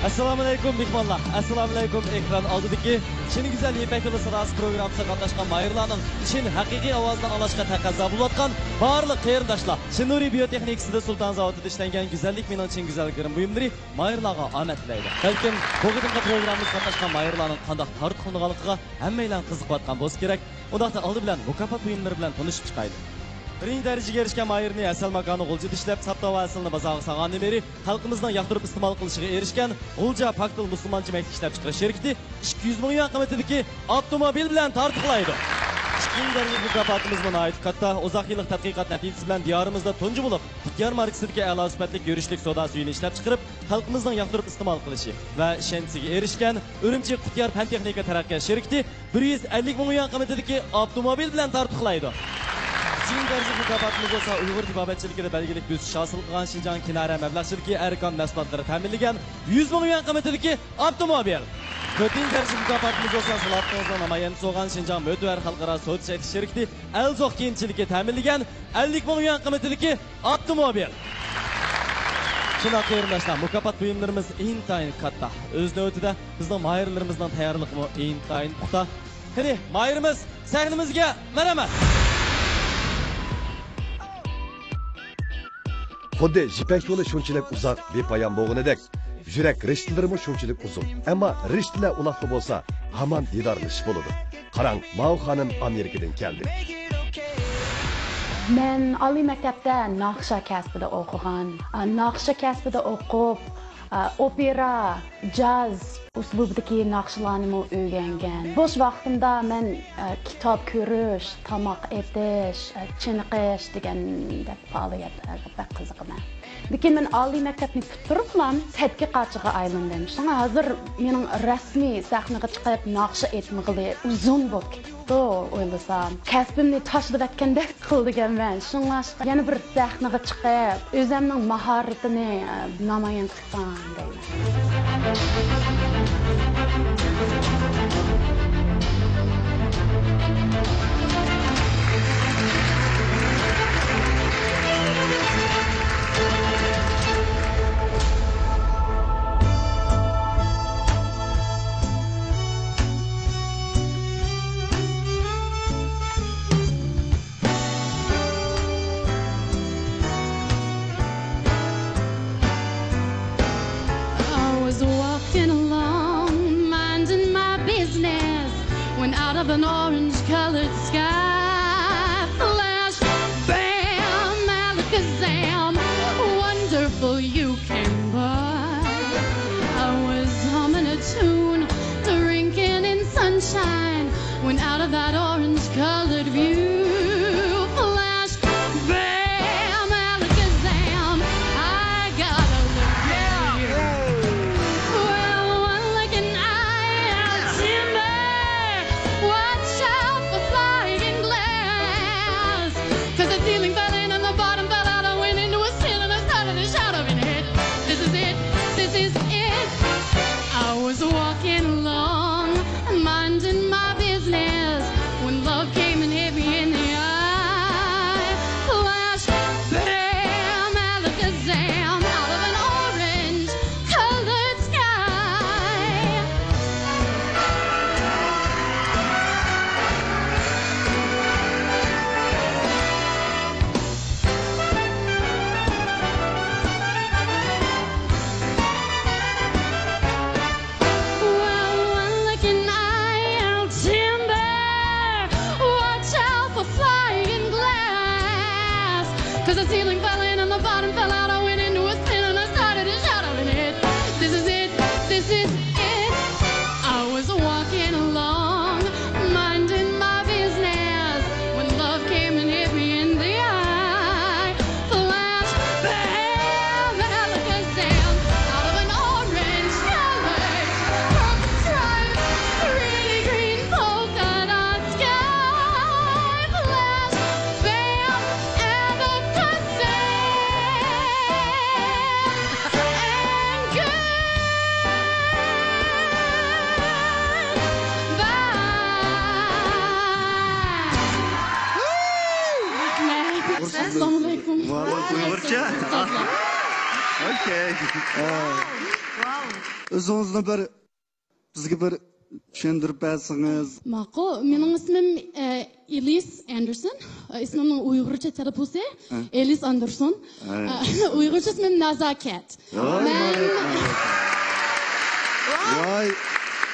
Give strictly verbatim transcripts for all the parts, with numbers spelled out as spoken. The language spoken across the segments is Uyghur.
ئەسسالامۇئەلەيكۇم، مېھمانلار! ئەسسالامۇئەلەيكۇم، ئېكران ئالدىدىكى چىن گۈزەل يىپەك يولى ساداسى پروگراممىسىغا قاتناشقان ماھىرلارنىڭ چىن ھەقىقىي ئاۋازىنى ئاڭلاشقا تەقەززا بولۇۋاتقان بارلىق قېرىنداشلار! چىن نۇرى بىيو تېخنىكىسىدا سۇلتان زاۋۇتىدا ئىشلەنگەن گۈزەللىك مېنىڭ چىن گۈزەل گىرىم بۇيۇملىرى ماھىرلارغا ئامەت تىلەيدۇ. بەلكىم بۇ قېتىمقى پروگراممىمىزغا قاتناشقان ماھىرلارنىڭ قانداق تارتۇق قىلىنىدىغانلىقىغا ھەممەيلەن قىزىقىۋاتقان بولسا كېرەك. ئۇنداقتا ئالدى بىلەن مۇكاپات بۇيۇملىرى بىلەن تونۇشۇپ چىقايلى. بىرىنچى دەرىجىگە ئېرىشكەن ماھىرنى ھەسەل ماكانى غۇلجىدا ئىشلەپ، ساپ تاۋا ھەسىلىنى بازارغا سالغاندىن بېرى خەلقىمىزنىڭ ياقتۇرۇپ ئىستېمال قىلىشىغا ئېرىشكەن غۇلجا پاك دىل مۇسۇلمانچە مەكتىپ ئىشلەپچىقىرىش شىركىتى ئىككى يۈز مىڭ يۈەن قىممىتىدىكى ئاپتوموبىل بىلەن تارتۇقلايدۇ. ئىككىنچى دەرىجىلىك مۇكاپاتىمىزمۇ ناھايىتى كاتتا. ئۇزاق يىللىق تەتقىقات نەتىجىسى بىلەن دىيارىمىزدا تۇنجى بولۇپ قۇتيار ماركىسىدىكى ئەلا سۈپەتلىك يۈرۈشلۈك سودا سۈيىنى ئىشلەپچىقىرىپ، خەلقىمىزنىڭ ياقتۇرۇپ ئىستېمال قىلىشى ۋە ئىشەنچىسىگە ئېرىشكەن ئۈرۈمچى قۇتيار پەن تېخنىكا تەرەققىيات شىركىتى بىر يۈز ئەللىك مىڭ يۈەن قىممىتىدىكى ئاپتوموبىل بىلەن تارتۇقلايدۇ. ئۈچىنچى دەرىجىلىك مۇكاپاتىمىز بولسا ئۇيغۇر تېبابەتچىلىكىدە بەلگىلىك بۆسۈش ھاسىل قىلغان شىنجاڭ كىنارە مەبلەغچىلىكى ئەركان مەھسۇلاتلىرى تەمىنلىگەن يۈز مىڭ يۈەن قىممىتىدىكى ئاپتوموبىل. تۆتىنچى دەرىجىلىك مۇكاپاتىمىز بولسا سالاھىيىتىڭىزنىڭ نامايەندىسى بولغان شىنجاڭ مۆتىۋەر خەلقئارا سودا چەكلىك شىركىتى ئەلزوق كىيىمچىلىكى تەمىنلىگەن ئەللىك مىڭ يۈەن قىممىتىدىكى ئاپتوموبىل. شۇنداق قېرىنداشلار، مۇكاپات بۇيۇملىرىمىز ئىنتايىن كاتتا. ئۆز نۆۋىتىدە بىزنىڭ ماھىرلىرىمىزنىڭ تەييارلىقىمۇ ئىنتايىن پۇختا. قېنى، ماھىرىمىز سەھنىمىزگە مەرھەمەت! خۇددى يىپەك يولى شۇنچىلىك ئۇزاق، بىپايان بولغىنىدەك، يۈرەك رىشتىلىرىمۇ شۇنچىلىك ئۇزۇن. ئەمما رىشتىلەر ئۇلاقتا بولسا، ھامان دىدارلىشىش بولىدۇ. قاراڭ، ماۋۇ خانىم ئامېرىكىدىن كەلدى. مەن ئالىي مەكتەپتە ناخشا كەسپىدە ئوقۇغان. ئا، ناخشا كەسپىدە ئوقۇپ، ئا، ئوپېرا، جاز ئۇسلۇبىدىكى ناخشىلارنىمۇ ئۆگەنگەن. بوش ۋاقتىمدا مەن، ئا، كىتاب كۆرۈش، تاماق ئېتىش، ئا، چېنىقىش دېگەندەك پائالىيەتلەرگە بەك قىزىقىمەن. لېكىن مەن ئالىي مەكتەپنى پۈتتۈرۈپلا تەتقىقاتچىغا ئايلاندىم. شۇڭا ھازىر مېنىڭ رەسمىي سەھنىگە چىقىپ ناخشا ئېيتمىغىلى ئۇزۇن بولۇپ كېتىپتۇ ئويلىسام. كەسپىمنى تاشلىۋەتكەندەك قىلدىكەنمەن. شۇڭلاشقا يەنە بىر سەھنىگە چىقىپ، ئۆزۈمنىڭ ماھارىتىنى، ئە، نامايان قىلسام دەيمەن. I was walking along, minding my business, when out of an orange-colored sky flashed, bam, alakazam, wonderful you came by. I was humming a tune, drinking in sunshine, when out of that orange-colored view flashed, bam, alakazam, I gotta look at you. Well, one look and I'll timber. Watch out for flying glass. 'Cause the ceiling fell in and the bottom fell out. I went into a sin and I started to shout, "I've been hit. This is it. This is it." I was walking along, minding my business, when love came and hit me in the eye. Flash, bam, alakazam, out of an orange colored sky. Well, one look and I'll timber. Watch out for flying glass. 'Cause the ceiling fell in and the bottom fell out. I went into a spin and I started to shout, "I've been hit. This is it. This is it." I was walking along, minding my business, when love came and hit me in the eye. Flash, bam, alakazam, out of an orange-colored, purple-striped, pretty green polka dot sky. Flash, bam, alakazam, and goodbye. ئەسسالامۇئەلەيكۇم. ئۇيغۇرچە؟ ئوكەي. Wow. ئۆزىڭىزنى بىر، بىزگە بىر چۈشەندۈرۈپ بەرسىڭىز. ماقۇل. مېنىڭ ئىسمىم، ئە، ئېلىس ئاندېرسون. ئە، ئىسمىمنىڭ ئۇيغۇرچە تەلەپپۇزى ھە. ئېلىس ئاندېرسون. ھە. ئە، ئۇيغۇرچە ئىسمىم نازاكەت. ۋاي، مەن، ۋاي، ۋاي.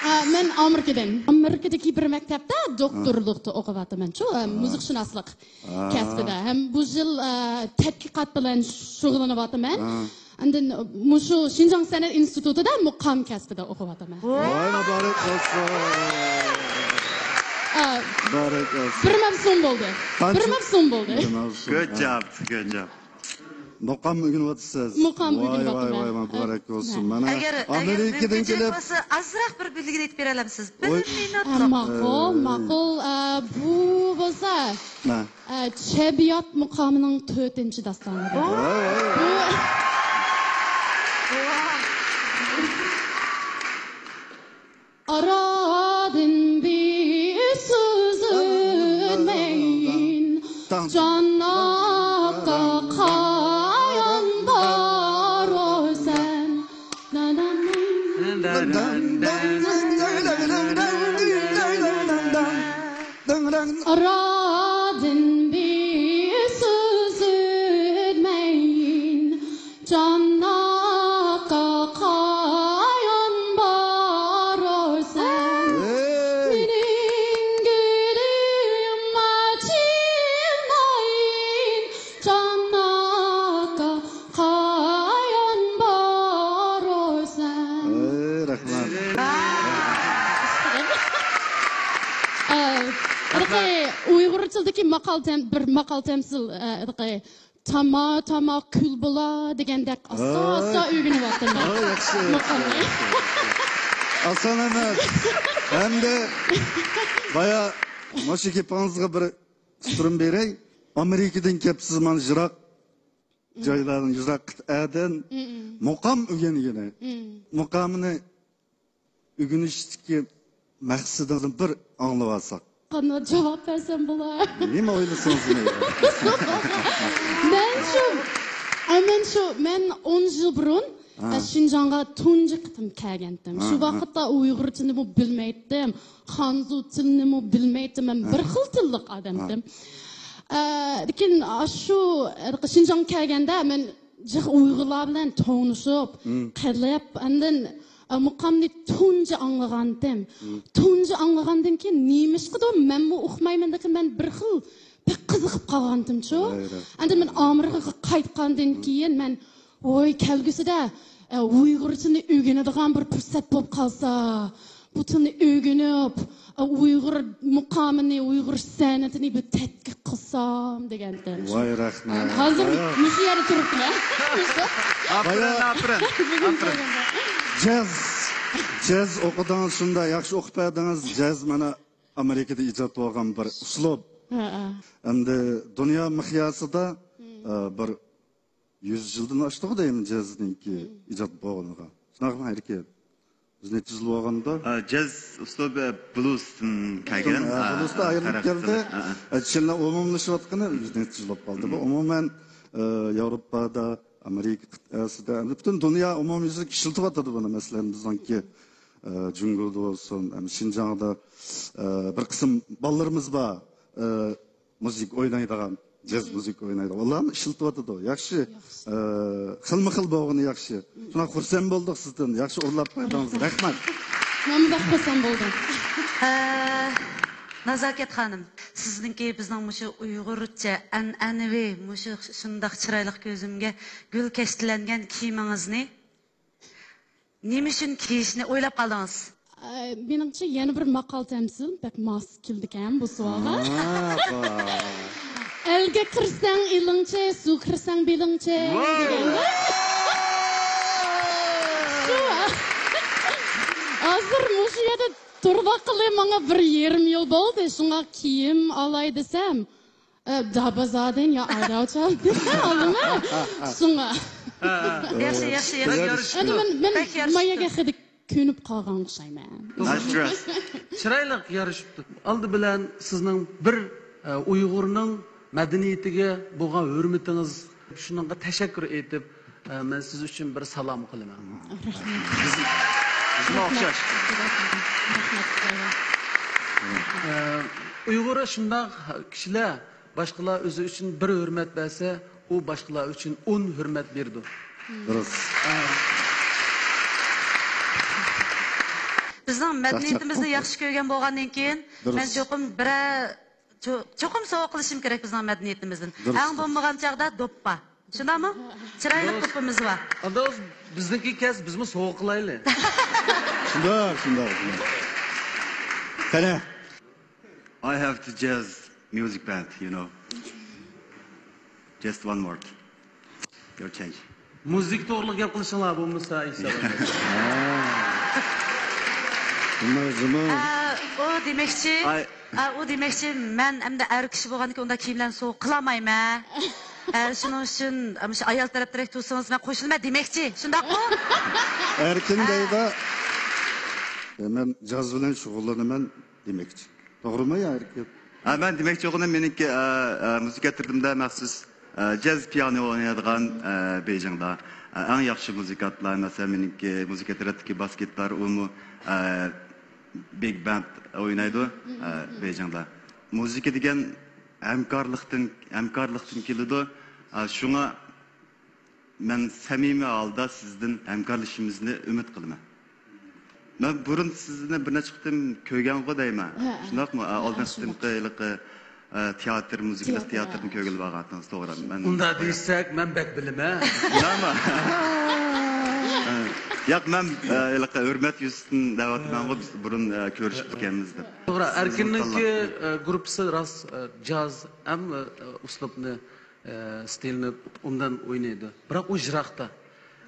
ئە، مەن ئامېرىكىدىن. ئامېرىكىدىكى بىر مەكتەپتە دوكتورلۇقتا ئوقۇۋاتىمەنچۇ، ئە، مۇزىكىشۇناسلىق ئا. كەسپىدە. ھەم بۇ يىل، ئە، تەتقىقات بىلەن شۇغۇللىنىۋاتىمەن. ئا. ئاندىن مۇشۇ شىنجاڭ سەنئەت ئىنستىتۇتىدا مۇقام كەسپىدە ئوقۇۋاتىمەن. ۋاي، مۇبارەك بولسۇن. ئا، مۇبارەك بولسۇن. بىر مەۋسۇم بولدى. قانچە؟ بىر مەۋسۇم بولدى. بىر مەۋسۇم. Good job, good job. مۇقام ئۆگىنىۋاتىسىز. مۇقام ۋاي، ئۆگىنىۋاتىمەن. ۋاي، ۋاي، مۇبارەك بولسۇن. ھە. مانا ئەگەر، ئەگەر ئامېرىكىدىن مۇمكىنچىلىك كېلىپ بولسا، ئازراق بىر بىلگىنى ئېيتىپ بېرەلەمسىز؟ بىر ئوي. مىنۇتلۇق. ھە، ماقۇل، ئەي. ماقۇل. ئە، بۇ بولسا، نە؟ ئە، چەببىيات مۇقامىنىڭ تۆتىنچى داستانى. ۋاي، ۋاي، ۋاي. بۇ ئارادىن بىر سۆز ئۆتمەيىن، جان ئاقا قايان بارۇرسەن؟ ئارادىن بىر سۆز ئۆتمەيىن، جان ئاقا قايان بارۇرسەن؟ ھېي! مېنىڭ گۈلۈم ئاچىلمايىن، جان ئاقا قايان بارۇرسەن؟ ھېي، رەھمەت. ئە، ھېلىقى ئۇيغۇرچىلىقتىكى ماقال تەم-، بىر ماقال تەمسىل، ئە، ھېلىقى تاما، تاما كۈل بولا دېگەندەك ئاستا، ھە. ئاستا ئۆگىنىۋاتىمەن. ھە، ياخشى، ياخشى، مۇقامنى. ياخشى. ئاسان ئەمەس. ھەمدە بايا مۇشۇ گېپىڭىزگە بىر ئۇچۇرۇم بېرەي. ئامېرىكىدىن كەپسىز، مانا يىراق جايلاردىن، يىراق قىتئەدىن مۇقام ئۆگەنگىنى. مۇقامنى ئۆگىنىشتىكى مەقسىتىڭىزنى بىر ئاڭلىۋالساق. قانداق جاۋاب بەرسەم بولا؟ نېمە ئويلىسىڭىز مەيلى. مەن شۇ، ئە، مەن شۇ، مەن ئون يىل بۇرۇن، ھە. ئە، شىنجاڭغا تۇنجى قېتىم كەلگەنتىم. ھە، شۇ ھە. ۋاقىتتا ئۇيغۇرچىنىمۇ بىلمەيتتىم، خەنزۇ تىلىنىمۇ بىلمەيتتىم. مەن ھە. بىر خىل تىللىق ئادەمتىم. ھە. ئە، لېكىن، ئە، شۇ، ئە، شىنجاڭ كەلگەندە مەن جىق ئۇيغۇرلار بىلەن تونۇشۇپ، مم. قېلىپ، ئاندىن، ئە، مۇقامنى تۇنجى ئاڭلىغانتىم. مم. تۇنجى ئاڭلىغاندىن كېيىن نېمىشقىدۇر مەنمۇ ئۇقمايمەن، لېكىن مەن بىر خىل بەك قىزىقىپ قالغانتىم شۇ. ۋاي، رەھمەت. ئاندىن مەن ئامېرىكىغا قايتقاندىن كېيىن مەن، ۋوي، كەلگۈسىدە، ئە، ئۇيغۇرچىنى ئۆگىنىدىغان بىر پۇرسەت بولۇپ قالسا، بۇ تىلنى ئۆگىنىپ، ئۇيغۇر مۇقامىنى، ئۇيغۇر سەنئىتىنى بىر تەتقىق قىلسام دېگەنتىم. ۋاي، رەھمەت. ھازىر ۋاي. مۇشۇ يەردە تۇرۇپتىمەن. ئاپىرىن، بايا ئاپىرىن. بۈگۈن ئاپىرىن. كەلگەندە. جاز. جاز ئوقۇدىڭىز، شۇنداق ياخشى ئوقۇپ بەردىڭىز. جاز مانا ئامېرىكىدا ئىجاد بولغان بىر ئۇسلۇب. ھە، ھە. ئەمدى دۇنيا مىقياسىدا، مم. ئە، بىر يۈز يىلدىن ئاشتىغۇ دەيمەن جازنىڭكى مم. ئىجاد بولغىنىغا. شۇنداقمۇ ئەركىن؟ يۈز نەچچە يىل بولغاندا. ئا، جاز ئۇسلۇبى بلۇزدىن كەلگەن. ھە، ئا، بلۇزدا ئا، ئايرىلىپ خاراكتېر. كەلدى. ئا، ئا. ئە، چىنلا ئومۇملىشىۋاتقىنى يۈز نەچچە يىل بولۇپ قالدى. بۇ مم. ئومۇمەن، ئە، ياۋروپادا، ئامېرىكا قىتئەسىدە، ئەمدى پۈتۈن دۇنيا ئومۇميۈزلۈك ئىشلىتىۋاتىدۇ بۇنى. مەسىلەن، بىزنىڭكى، ئە، جۇڭگودا بولسۇن، ئەمدى شىنجاڭدا، ئە، بىر قىسىم بالىلىرىمىز بار، ئە، مۇزىكا ئوينايدىغان، جاز مۇزىكا ئوينايدىغان. ئۇلارمۇ ئىشلىتىۋاتىدۇ. ياخشى، ياخشى. ئە، خىلمۇ خىل بولغىنى ياخشى. شۇڭا خۇرسەن بولدۇق سىزدىن. ياخشى ئورۇنلاپ قويدىڭىز. رەھمەت. مەنمۇ بەك خۇرسەن بولدۇم. ئە، نازاكەت خانىم، سىزنىڭكى بىزنىڭ مۇشۇ ئۇيغۇرچە ئەنئەنىۋى، مۇشۇ شۇنداق چىرايلىق كۆزۈمگە گۈل كەشتىلەنگەن كىيىمىڭىزنى نېمە ئۈچۈن كىيىشنى ئويلاپ قالدىڭىز؟ ئە، مېنىڭچە يەنە بىر ماقال تەمسىل بەك ماس كېلىدىكەن بۇ سوئالغا. ئەلگە كىرسەڭ ئېلىڭچە، سۇغا كىرسەڭ بېلىڭچە. ۋاي! دېگەندە. شۇ. ھازىر مۇشۇ يەردە تۇرۇۋاتقىلى ماڭا بىر يېرىم يىل بولدى. شۇڭا كىيىم ئالاي دېسەم، ئە، دابازادىن يا ئايراۋچان ئالدىمەن. شۇڭا. ياخشى، ياخشى، ياخشى. بەك يارىشىپتۇ. ئەمدى مەن، مەن بەك يارىشىپتۇ. ماياغا خېلى كۆنۈپ قالغان ئوخشايمەن. Nice dress. چىرايلىق يارىشىپتۇ. ئالدى بىلەن سىزنىڭ بىر، ئە، ئۇيغۇرنىڭ مەدەنىيىتىگە بولغان ھۆرمىتىڭىز، شۇنىڭغا تەشەككۈر ئېيتىپ، ئە، مەن سىز ئۈچۈن بىر سالام قىلىمەن. رەھمەت. بىز، شۇڭا ئوخشاش. ئە، ئۇيغۇر شۇنداق كىشىلەر، باشقىلار ئۆزى ئۈچۈن بىر ھۆرمەت بەرسە، ئۇ باشقىلار ئۈچۈن ئون ھۆرمەت بېرىدۇ. دۇرۇس. ئە، بىزنىڭ مەدەنىيىتىمىزنى ياخشى كۆرگەن بولغاندىن كېيىن، دۇرۇس. مەن چوقۇم بىرەر، چو-، چوقۇم سوۋغا قىلىشىم كېرەك بىزنىڭ مەدەنىيىتىمىزدىن. دۇرۇس، ئەڭ دۇرۇس. بولمىغان چاغدا دوپپا. شۇنداقمۇ؟ چىرايلىق دوپپىمىز بار. ئانداق بىزنىڭكى كەلسە بىزمۇ سوۋغا قىلايلى. شۇنداق، شۇنداق، شۇنداق. قېنى. I have the jazz music band, you know. Just one word. Your change. مۇزىكا توغرىلىق گەپ قىلىشىڭلار بولمىسا، ئىنشاللا. جۇمۇ، جۇمۇ. ئە، ئۇ دېمەكچى، ئاي. ئە، ئۇ دېمەكچى، مەن ئەمدى ئەر كىشى بولغاندىكىن ئۇنداق كىيىملەرنى سوۋغا قىلالمايمەن. ئە، شۇنىڭ ئۈچۈن، ئە، مۇشۇ ئايال تەرەپ تەرەك تۇرسىڭىز، مەن قوشۇلىمەن دېمەكچى، شۇنداقمۇ؟ ئەركىن ھە. دەيدۇ. مەن جاز بىلەن شۇغۇللىنىمەن دېمەكچى. توغرىمۇ يا ئەركىن؟ ھە، مەن دېمەكچى بولغىنىم مېنىڭكى، ئە، ئە، مۇزىكا ئەترىتىمدە مەخسۇس، ئە، جاز پىيانو ئوينايدىغان، ئە، بېيجىڭدا، ئە، ئەڭ ياخشى مۇزىكانتلار، مەسىلەن، مېنىڭكى مۇزىكا ئەترىتىدىكى باس گىتار، ئۇمۇ، ئە، بىگ باند ئوينايدۇ، ئە، بېيجىڭدا. مۇزىكا دېگەن ھەمكارلىقتىن، ھەمكارلىقتىن كېلىدۇ. ئە، شۇڭا مەن سەمىمىي ھالدا سىزدىن ھەمكارلىشىمىزنى ئۈمىد قىلىمەن. مەن بۇرۇن سىزنى بىر نەچچە قېتىم كۆرگەنغۇ دەيمەن. ھە، ھە. شۇنداقمۇ؟ ئە، ھە، ئالدىن شۇنداق. قېتىمقى ھېلىقى، ئە، تىياتىر مۇزىكىلىق تىياتىر، تىياتىردىن ھە. كۆرگىلى بارغانتىڭىز، توغرا. مەن ئۇنداق دېسەك، مەن بەك بىلىمەن. نېمە؟ ياق، مەن، ئە، ھېلىقى ھۆرمەت يۈزىسىدىن دەۋاتىمەنغۇ، بىز بۇرۇن، ئە، كۆرۈشۈپ كەلگەنمىز دەپ. توغرا، سىزنى ئەركىننىڭكى، تاللاپ. ئە، گۇرۇپپىسى راست، ئە، جاز ھەم، ئە، ئۇسلۇبنى ئە، ستىلنى ئوبدان ئوينايدۇ. بىراق ئۇ يىراقتا.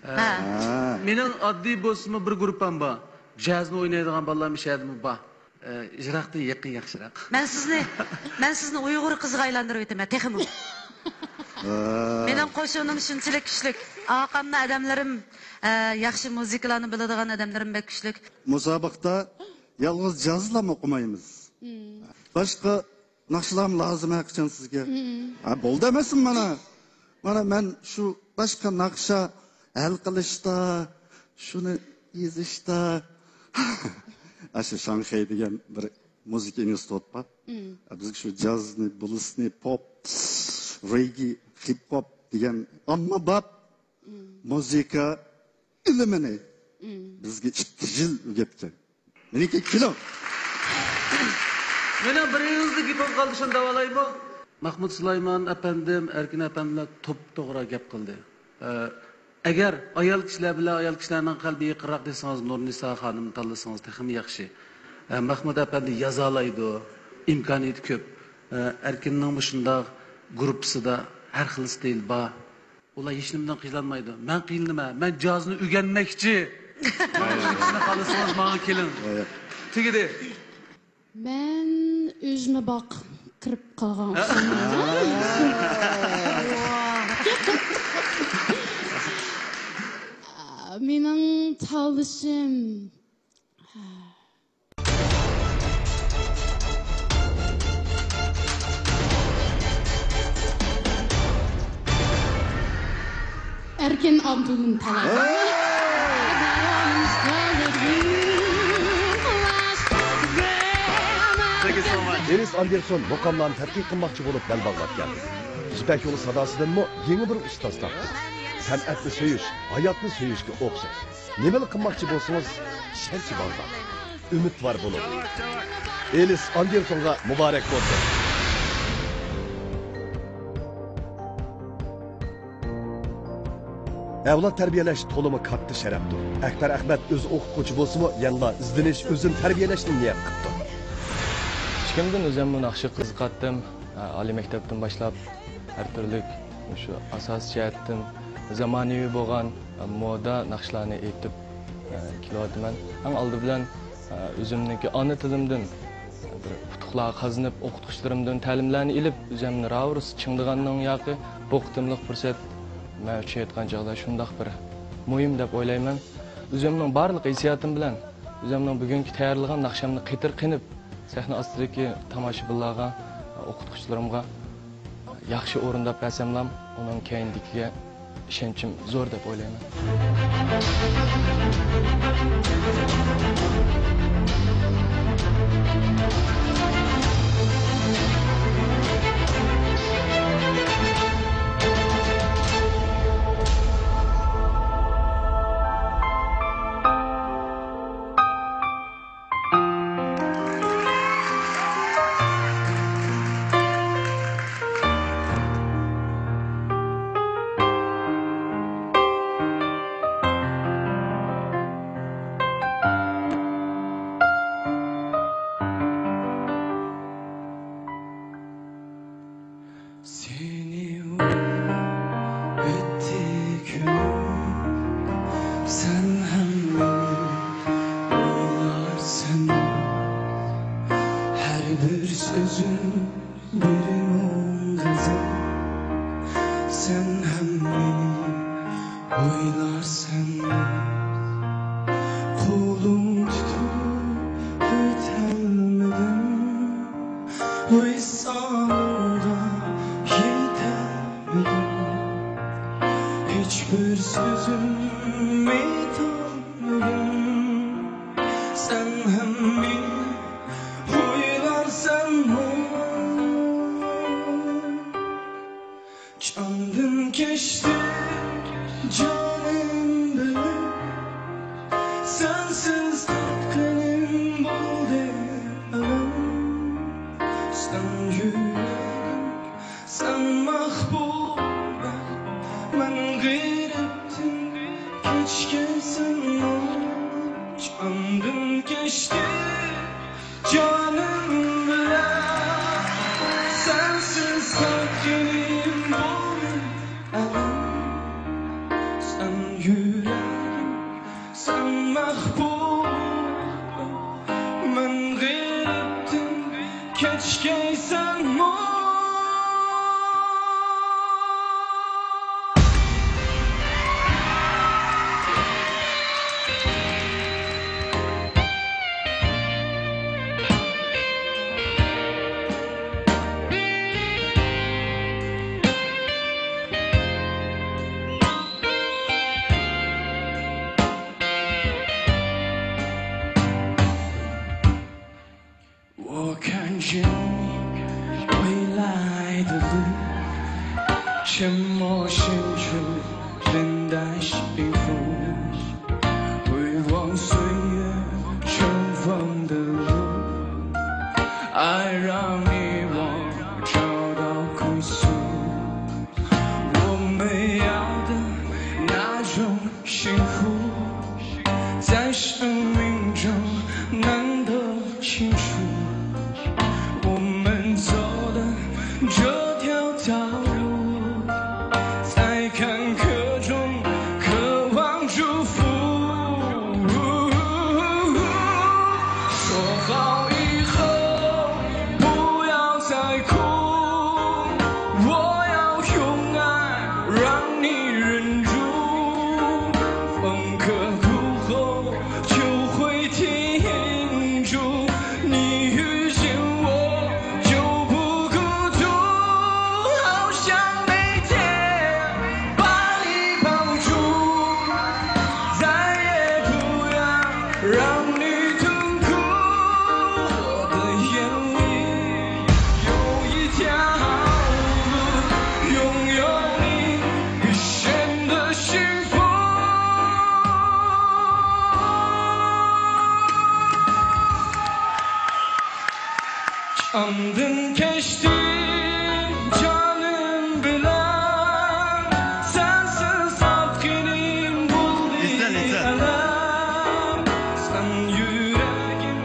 ئە، ھە. ھە. مېنىڭ ئاددىي بولسىمۇ بىر گۇرۇپپام بار. جازنى ئوينايدىغان بالىلار مۇشۇ يەردىمۇ بار. ئە، يىراقتىن يېقىن ياخشىراق. مەن سىزنى، مەن سىزنى ئۇيغۇر قىزىغا ئايلاندۇرۇۋېتىمەن تېخىمۇ. ھە. مېنىڭ قوشۇنۇم شۇنچىلىك كۈچلۈك. ئارقامدا ئادەملىرىم، ئە، ياخشى مۇزىكىلارنى بىلىدىغان ئادەملىرىم بەك كۈچلۈك. مۇسابىقىدە يالغۇز جازلارمۇ ئوقۇمايمىز. مم. باشقا ناخشىلارمۇ لازىم ھەقىچان سىزگە. مم. ھە، بولدى ئەمەسمۇ مانا. مانا مەن شۇ باشقا ناخشا ھەل قىلىشتا، شۇنى يېزىشتا. ئاشۇ شاڭخەي دېگەن بىر مۇزىكا ئىنستىتۇت بار. مم. بىزگە شۇ جازنى، بلۇزنى، پوپ، رېگگې، خىپ ھوپ دېگەن ئاممىباب مم. مۇزىكا ئىلمىنى مم. بىزگە ئىككى يىل ئۆگەتكەن. مېنىڭكى كېلىڭ. مېنىڭ بىر ئېغىزدا گېپىم قالدى، شۇنى دەۋالايمۇ؟ مەھمۇد سۇلايمان ئەپەندىم، ئەركىن ئەپەندىلەر توپتوغرا گەپ قىلدى. ئە، ئەگەر ئايال كىشىلەر بىلەن ئايال كىشىلەرنىڭ قەلبى يېقىنراق دېسىڭىز، نۇرنىسا خانىمنى تاللىسىڭىز تېخىمۇ ياخشى. ئە، مەھمۇد ئەپەندى يازالايدۇ، ئىمكانىيىتى كۆپ. ئە، ئەركىننىڭمۇ شۇنداق گۇرۇپپىسىدا ھەر خىل ستىل بار. ئۇلار ھېچنېمىدىن قىينالمايدۇ. مەن قىينىلىمەن. مەن جازنى ئۆگەنمەكچى. شۇنى قالىسىڭىز ماڭا كېلىڭ. تۈگىدى. مەن ئۈجمە باق قىرىپ قالغان ئوخشايمەن. مېنىڭ تاللىشىم. ئەركىن ئابدۇلىم تالاي. ئېلىس ئاندېرسون مۇقاملارنى تەتقىق قىلماقچى بولۇپ بەل باغلاپ كەلدى. يىپەك يولى ساداسىدىنمۇ يېڭى بىر ئۇستاز تاپتى. سەنئەتنى سۆيۈش، ھاياتنى سۆيۈشكە ئوخشاش. نېمىلا قىلماقچى بولسىڭىز، ئىشەنچ بارغا، ئۈمىدۋار بولۇڭ. ئېلىس ئاندېرسونغا مۇبارەك بولسۇن! ئەۋلاد تەربىيەلەش تولىمۇ كاتتا شەرەپتۇر. ئەكبەر ئەخمەت ئۆزى ئوقۇتقۇچى بولسىمۇ، يەنىلا ئىزدىنىش، ئۆزىنى تەربىيەلەشنى نىيەت قىپتۇ. كىچىكىمدىن ئۆزۈممۇ ناخشىغا قىزىقاتتىم. ئالىي مەكتەپتىن باشلاپ ھەر تۈرلۈك مۇشۇ ئاساسىي جەھەتتىن زامانىۋى بولغان مودا ناخشىلارنى ئېيتىپ كېلىۋاتىمەن. ئەڭ ئالدى بىلەن ئۆزۈمنىڭكى ئانا تىلىمدىن بىر ئۇتۇقلار قازىنىپ، ئوقۇتقۇچىلىرىمدىن تەلىملەرنى ئېلىپ، ئۆزۈمنى راۋۇرۇس چىڭدىغاننىڭ ياقى بۇ قېتىملىق پۇرسەت مەن ئۈچۈن ئېيتقان چاغدا شۇنداق بىر مۇھىم دەپ ئويلايمەن. ئۆزۈمنىڭ بارلىق ھېسسىياتىم بىلەن ئۆزۈمنىڭ بۈگۈنكى تەييارلىغان ناخشامنى قېتىرقىنىپ، سەھنە ئاستىدىكى تاماشىبىنلارغا، ئوقۇتقۇچىلىرىمغا ياخشى ئورۇنداپ بەرسەملام، ئۇنىڭ كەينىدىكىگە ئىشەنچىم زور دەپ ئويلايمەن. سېنى ئويلاپ ئۆتتى كۈنۈم، سەن ھەم مېنى ئويلارسەن. ھەر بىر سۆزۈم بىر مۇڭ غەزەل، سەن ھەم مېنى ئويلارسەن. قولۇڭ تۇتۇپ ئۆتەلمىدىم، ۋىسالىڭغا يېتەلمىدىم. ھېچبىر سۆزۈم ئېيتالمىدىم، سەن ھەم مېنى ئويلارسەنمۇ؟ جاندىن كەچتى جانىم بىلەن، سەنسىز تارتقىنىم بولدى ئەلەم. سەن يۈرەكىم، سەن مەھبۇبەم، مەن غېرىبتىن كەچكەيسەنمۇ؟ جاندىن كەچتى جانىم بىلەن، سەنسىز تارتقىنىم بولدى ئەلەم. سەن يۈرەكىم، سەن مەھبۇبۇم، مەن غېرىبتىن كەچكەيسەنمۇ؟ ئاندىن كەچتى جانىم بىلەن، سەنسىز تارتقىنىم بولدى ئەلەم. سەن يۈرەكىم،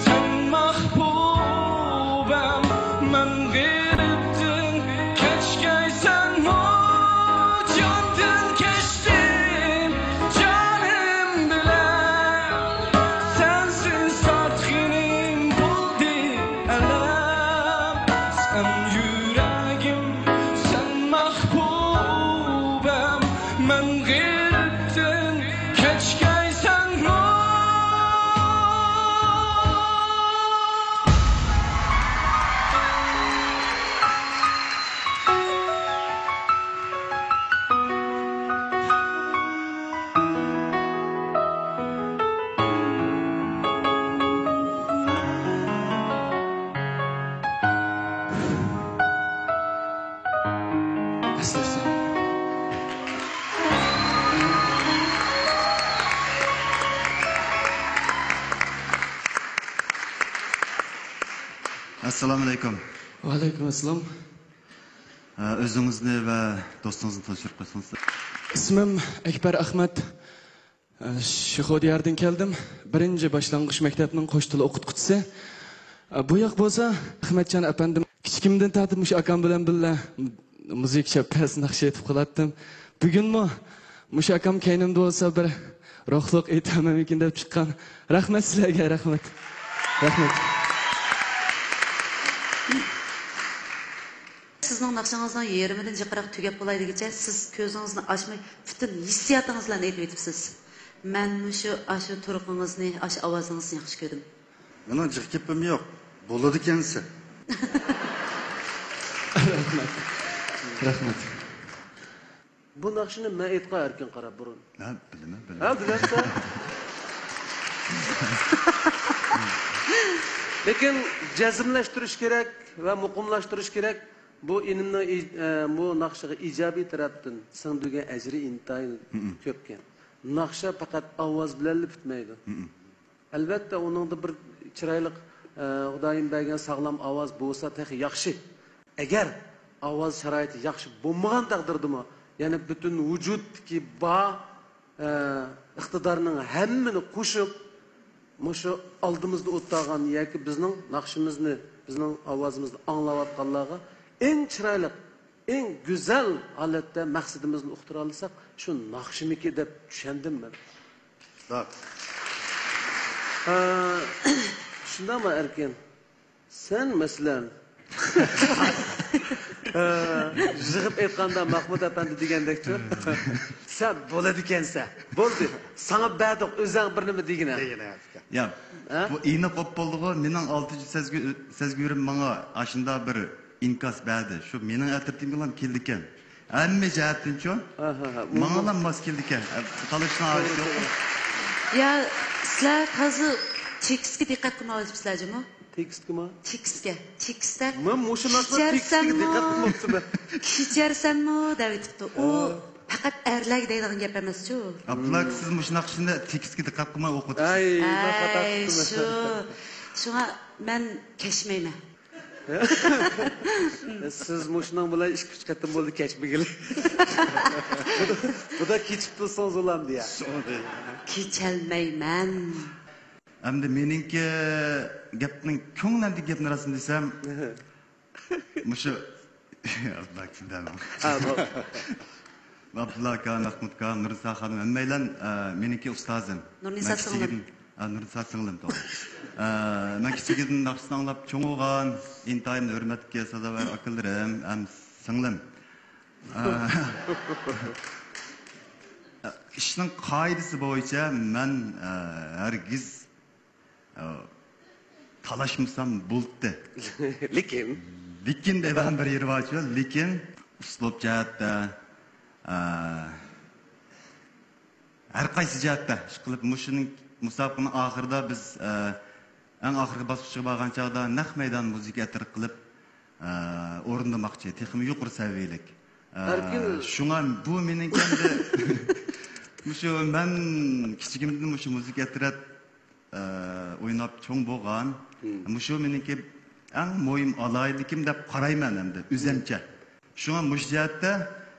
سەن مەھبۇبەم، مەن غېرىبتىن كەچكەيسەنمۇ؟ جاندىن كەچتىم جانىم بىلەن، سەنسىز تارتقىنىم بولدى ئەلەم. سەن يۈرەكىم، سەن مەھبۇبەم، مەن غېرىبتىن كەچكەيسەنمۇ؟ ئەسسالامۇ ئەلەيكۇم. ۋەئەلەيكۇم ئەسسالام. ئە، ئۆزىڭىزنى ۋە دوستىڭىزنى تونۇشتۇرۇپ قويسىڭىز. ئىسمىم ئەكبەر ئەخمەت. ئە، شىخۇدىياردىن كەلدىم. بىرىنچى باشلانغۇچ مەكتەپنىڭ قوش تىل ئوقۇتقۇچىسى. ئە، بۇ ياق بولسا ئەخمەتجان ئەپەندىم. كىچىكىمدىن تارتىپ مۇشۇ ئاكام بىلەن بىللە مۇزىكا چەپپەس ناخشا ئېيتىپ قالاتتىم. بۈگۈنمۇ مۇشۇ ئاكام كەينىمدە بولسا بىر روھلۇق ئېيتامەنمىكىن دەپ چىققان. رەھمەت سىلەرگە، رەھمەت. رەھمەت. سىزنىڭ ناخشىڭىزنىڭ يېرىمىدىن جىقراق تۈگەپ بولاي دېگۈچە سىز كۆزىڭىزنى ئاچماي پۈتۈن ھېسسىياتىڭىز بىلەن ئېيتىۋېتىپسىز. مەن مۇشۇ، ئاشۇ تۇرقىڭىزنى، ئاشۇ ئاۋازىڭىزنى ياخشى كۆردۈم. مېنىڭ جىق گېپىم يوق. بولىدىكەنسەن. رەھمەت. رەھمەت. بۇ ناخشىنى مەن ئېيتقان ئەركىن قارا بۇرۇن. ھە، بىلىمەن، ھە، بىلىمەن. بىلەمسەن؟ لېكىن جەزملەشتۈرۈش كېرەك ۋە مۇقىملاشتۇرۇش كېرەك. بۇ ئىنىمنىڭ ئىج-، ئە، بۇ ناخشىغا ئىجابىي تەرەپتىن سىڭدۈرگەن ئەجرى ئىنتايىن مم. كۆپكەن. ناخشا پەقەت ئاۋاز بىلەنلا پۈتمەيدۇ. مم. ئەلۋەتتە، ئۇنىڭدا بىر چىرايلىق، ئە، خۇدايىم بەرگەن ساغلام ئاۋاز بولسا تېخى ياخشى. ئەگەر ئاۋاز شارائىتى ياخشى بولمىغان تەقدىردىمۇ، يەنى پۈتۈن ۋۇجۇدتىكى بار، ئە، ئىقتىدارنىڭ ھەممىنى قوشۇپ، مۇشۇ ئالدىمىزدا ئولتۇرغان ياكى بىزنىڭ ناخشىمىزنى، بىزنىڭ ئاۋازىمىزنى ئاڭلاۋاتقانلارغا ئەڭ چىرايلىق، ئەڭ گۈزەل ھالەتتە مەقسىتىمىزنى ئۇقتۇرالىساق، شۇ ناخشىمىكى دەپ چۈشەندىم مەن. ھە، شۇنداقمۇ ئەركىن؟ سەن، مەسىلەن، ھە، يىغىپ ئېيتقاندا، مەخمۇت ئەپەندى دېگەندەكچۇ؟ سەن بولىدىكەنسەن. بولدى. ساڭا بەردۇق، ئۆزۈڭ بىر نېمە دېگىنە. دېگىنە. يا، ھە؟ بۇ ئېنىق بولۇپ بولدىغۇ، مېنىڭ ئالتىنچى سەزگۈ-، سەزگۈرۈم ماڭا ئاشۇنداق بىر ئىنكاس بەردى. شۇ مېنىڭ ئەترىتىمگىلا كېلىدىكەن. ھەممە جەھەتتىنچۇ؟ ھە، ھە، ھە. ماڭىلا ماس كېلىدىكەن. تالىشىشنىڭ ھاجىتى يوق. يا، سىلەر ھازىر تېكىستكە دىققەت قىلمايۋاتىپسىلەر جۇمۇ؟ تېكىستكىمۇ؟ تېكىستكە، تېكىستتە مەن مۇشۇ ناخشىنىڭ تېكىستىگە دىققەت قىلماپتىمەن. كېچەرسەنمۇ دەۋېتىپتۇ. ئۇ ھە. پەقەت ئەرلەرگە دەيدىغان گەپ ئەمەسچۇ. ئابدۇللا ئاكا، سىز مۇشۇ ناخشىنى تېكىستكە دىققەت قىلماي ئوقۇۋاتىسىز. ئەي، ناخاتا ئەي، قىپسىز. شۇ. شۇڭا مەن كەچمەيمەن. سىز مۇشۇنىڭ بىلەن ئىككى ئۈچ قېتىم بولدى كەچمىگىلى. بۇدا، بۇدا كېچىپ تۇرسىڭىز بولامدۇ يا؟ كېچەلمەيمەن. ئەمدى مېنىڭكى گەپنىڭ كۆڭلۈمدىكى گەپنى راستىنى دېسەم، مۇشۇ، ھە، بۇ. ئابدۇللا ئاكا، مەخمۇت ئاكا، نۇرنىسا خانىم، ھەممەيلەن، ئە، مېنىڭكى ئۇستازىم. نۇرنىسا مەن سىڭلىم. كىچىكىدىن، ئە، نۇرنىسا سىڭلىم، توغرا. ئە، مەن كىچىكىدىن ناخشىسىنى ئاڭلاپ چوڭ بولغان، ئىنتايىن ھۆرمەتكە سازاۋەر ئاكىلىرىم ھەم سىڭلىم. ئە، ئىشنىڭ قائىدىسى بويىچە مەن، ئە، ھەرگىز ئە، تالاشمىسام بولدى. لېكىن. لېكىن دەيدىغان بىر يېرى بارچۇ، لېكىن ئۇسلۇب جەھەتتە، ئە، ھەر قايسى جەھەتتە، ئىشقىلىپ مۇشۇنىڭ مۇسابىقىنىڭ ئاخىرىدا بىز، ئە، ئەڭ ئاخىرقى باسقۇچقا بارغان چاغدا نەق مەيدان مۇزىكا ئەترىتى قىلىپ، ئە، ئورۇندىماقچى، تېخىمۇ يۇقىرى سەۋىيەلىك. ئە، ئەركىن. شۇڭا بۇ مېنىڭكى ئەمدى مۇشۇ مەن كىچىكىمدىن مۇشۇ مۇزىكا ئەترەت ئە، ئويناپ چوڭ بولغان. مم. مۇشۇ مېنىڭكى ئەڭ مۇھىم ئالاھىدىلىكىم دەپ قارايمەن ئەمدى، ئۆزەمچە. شۇڭا مۇشۇ جەھەتتە،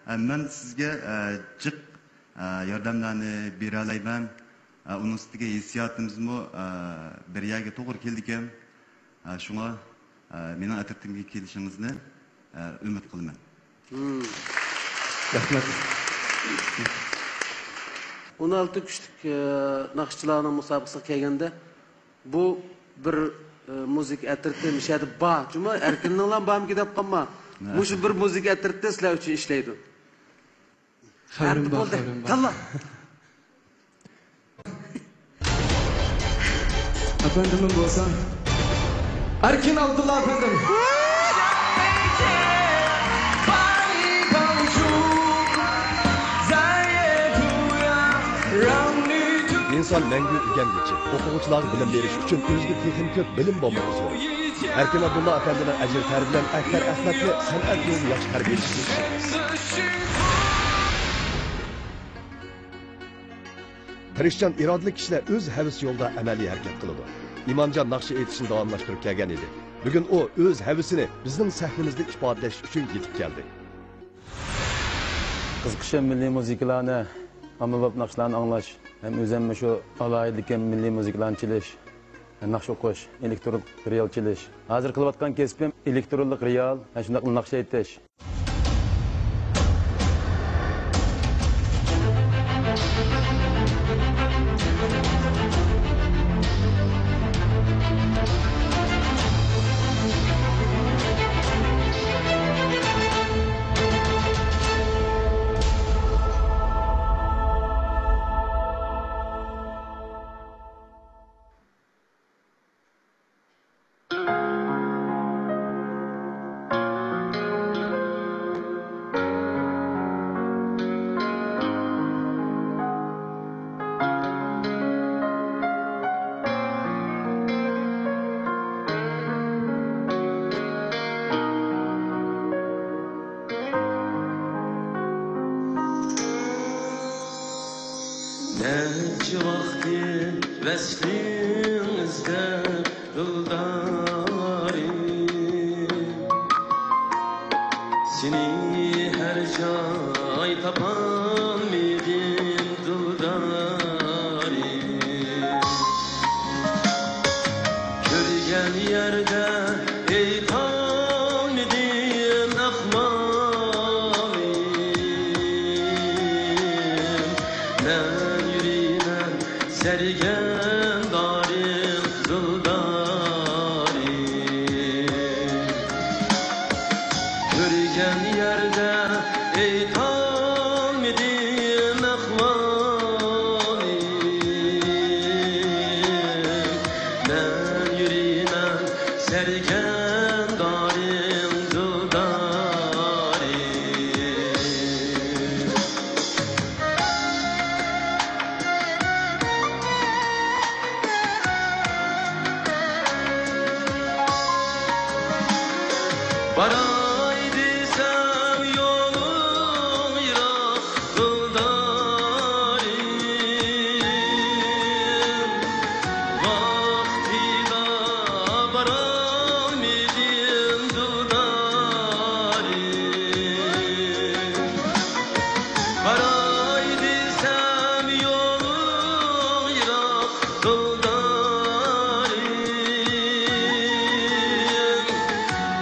ئە، مەن سىزگە، ئە، جىق، ئە، ياردەملەرنى بېرەلەيمەن. ئە، ئۇنىڭ ئۈستىگە ھېسسىياتىمىزمۇ، ئە، بىر يەرگە توغرا كېلىدىكەن. ئە، شۇڭا، ئە، مېنىڭ ئەترىتىمگە كېلىشىڭىزنى ئە، ئۈمىد قىلىمەن. مم. رەھمەت. ئون ئالتە كۈچلۈك، ئە، ناخشىچىلارنىڭ مۇسابىقىسىغا كەلگەندە، بۇ بىر، ئە، مۇزىكا ئەترىتى مۇشۇ يەردە بار. جۇمۇ ئەركىننىڭلا بارمىكىن دەپ قالما. ھە. مۇشۇ بىر مۇزىكا ئەترىتى سىلەر ئۈچۈن ئىشلەيدۇ. خەۋىرىم بار، بولدى. خەۋىرىم بار. تاللا. ئەپەندىمىم بولسا، ئەركىن ئابدۇللا ئەپەندىم. ئىنسان مەڭگۈ ئۆگەنگۈچى. ئوقۇغۇچىلارغا بىلىم بېرىش ئۈچۈن ئۆزىدە تېخىمۇ كۆپ بىلىم بولمىقى زۆرۈر. ئەركىن ئابدۇللا ئەپەندىنىڭ ئەجىر-تەرى بىلەن ئەكبەر ئەخمەتنى سەنئەت يولىدا ياخشى تەربىيەلىشىگە ئىشىنىمىز. تىرىشچان، ئىرادىلىك كىشىلەر ئۆز ھەۋىسى يولىدا ئەمەلىي ھەرىكەت قىلىدۇ. ئىمانجان ناخشا ئېيتىشنى داۋاملاشتۇرۇپ كەلگەن ئىدى. بۈگۈن ئۇ ئۆز ھەۋىسىنى بىزنىڭ سەھنىمىزدە ئىپادىلەش ئۈچۈن يېتىپ كەلدى. قىزىقىشىم مىللىي مۇزىكىلارنى، ئاممىباب ناخشىلارنى ئاڭلاش ھەم ئۆزۈممۇ شۇ ئالاھىدىلىكىم مىللىي مۇزىكىلارنى چېلىش، ناخشا ئوقۇش، ئېلېكترونلۇق رىيال چېلىش. ھازىر قىلىۋاتقان كەسپىم ئېلېكترونلۇق رىيال ھەم شۇنداق ناخشا ئېيتىش. نەچچە ۋاقتى ۋەسلىڭ ئىزدەپ دىلدارىم، سېنى ھەر جاي تاپالمىدىم دىلدارىم. كۆرگەن يەردە ئېيتالمىدىم ئەھۋالىم. مەن يۈرىمەن سەرگەردانىم دىلدارىم. كۆرگەن يەردە ئېيتالمىدىم ئەھۋالىم. مەن يۈرىمەن سەرگەردانىم دىلدارىم. باراي دېسەم يولۇڭ يىراق دىلدارىم، ۋاقتىدا بارالمىدىم دىلدارىم. باراي دېسەم يولۇڭ يىراق دىلدارىم،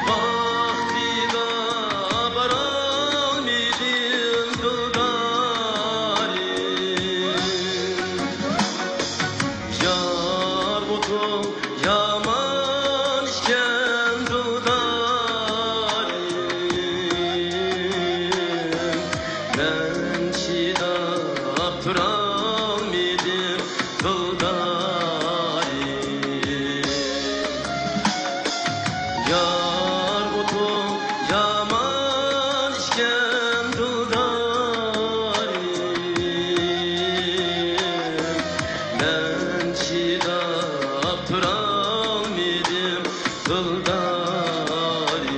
ۋاقتىدا بارالمىدىم دىلدارىم. يار ئوتۇڭ يامان ئىكەن دىلدارىم، مەن چىداپ تۇرالمىدىم دىلدارىم. يار ئوتۇڭ يامان ئىكەن دىلدارىم، مەن چىداپ تۇرالمىدىم دىلدارىم.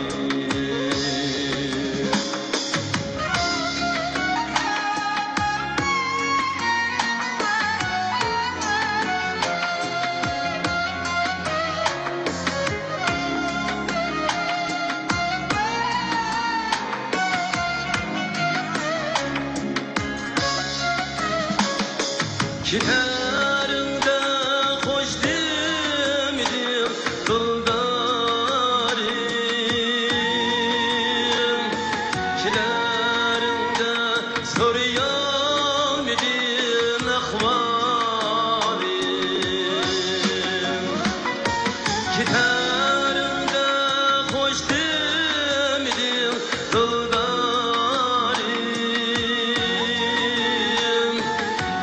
كېتەرىڭدە خوش دېمىدىم دىلدارىم، كېلەرىڭدە سورىيالمىدىم ئەھۋالىم. كېتەرىڭدە خوش دېمىدىم دىلدارىم،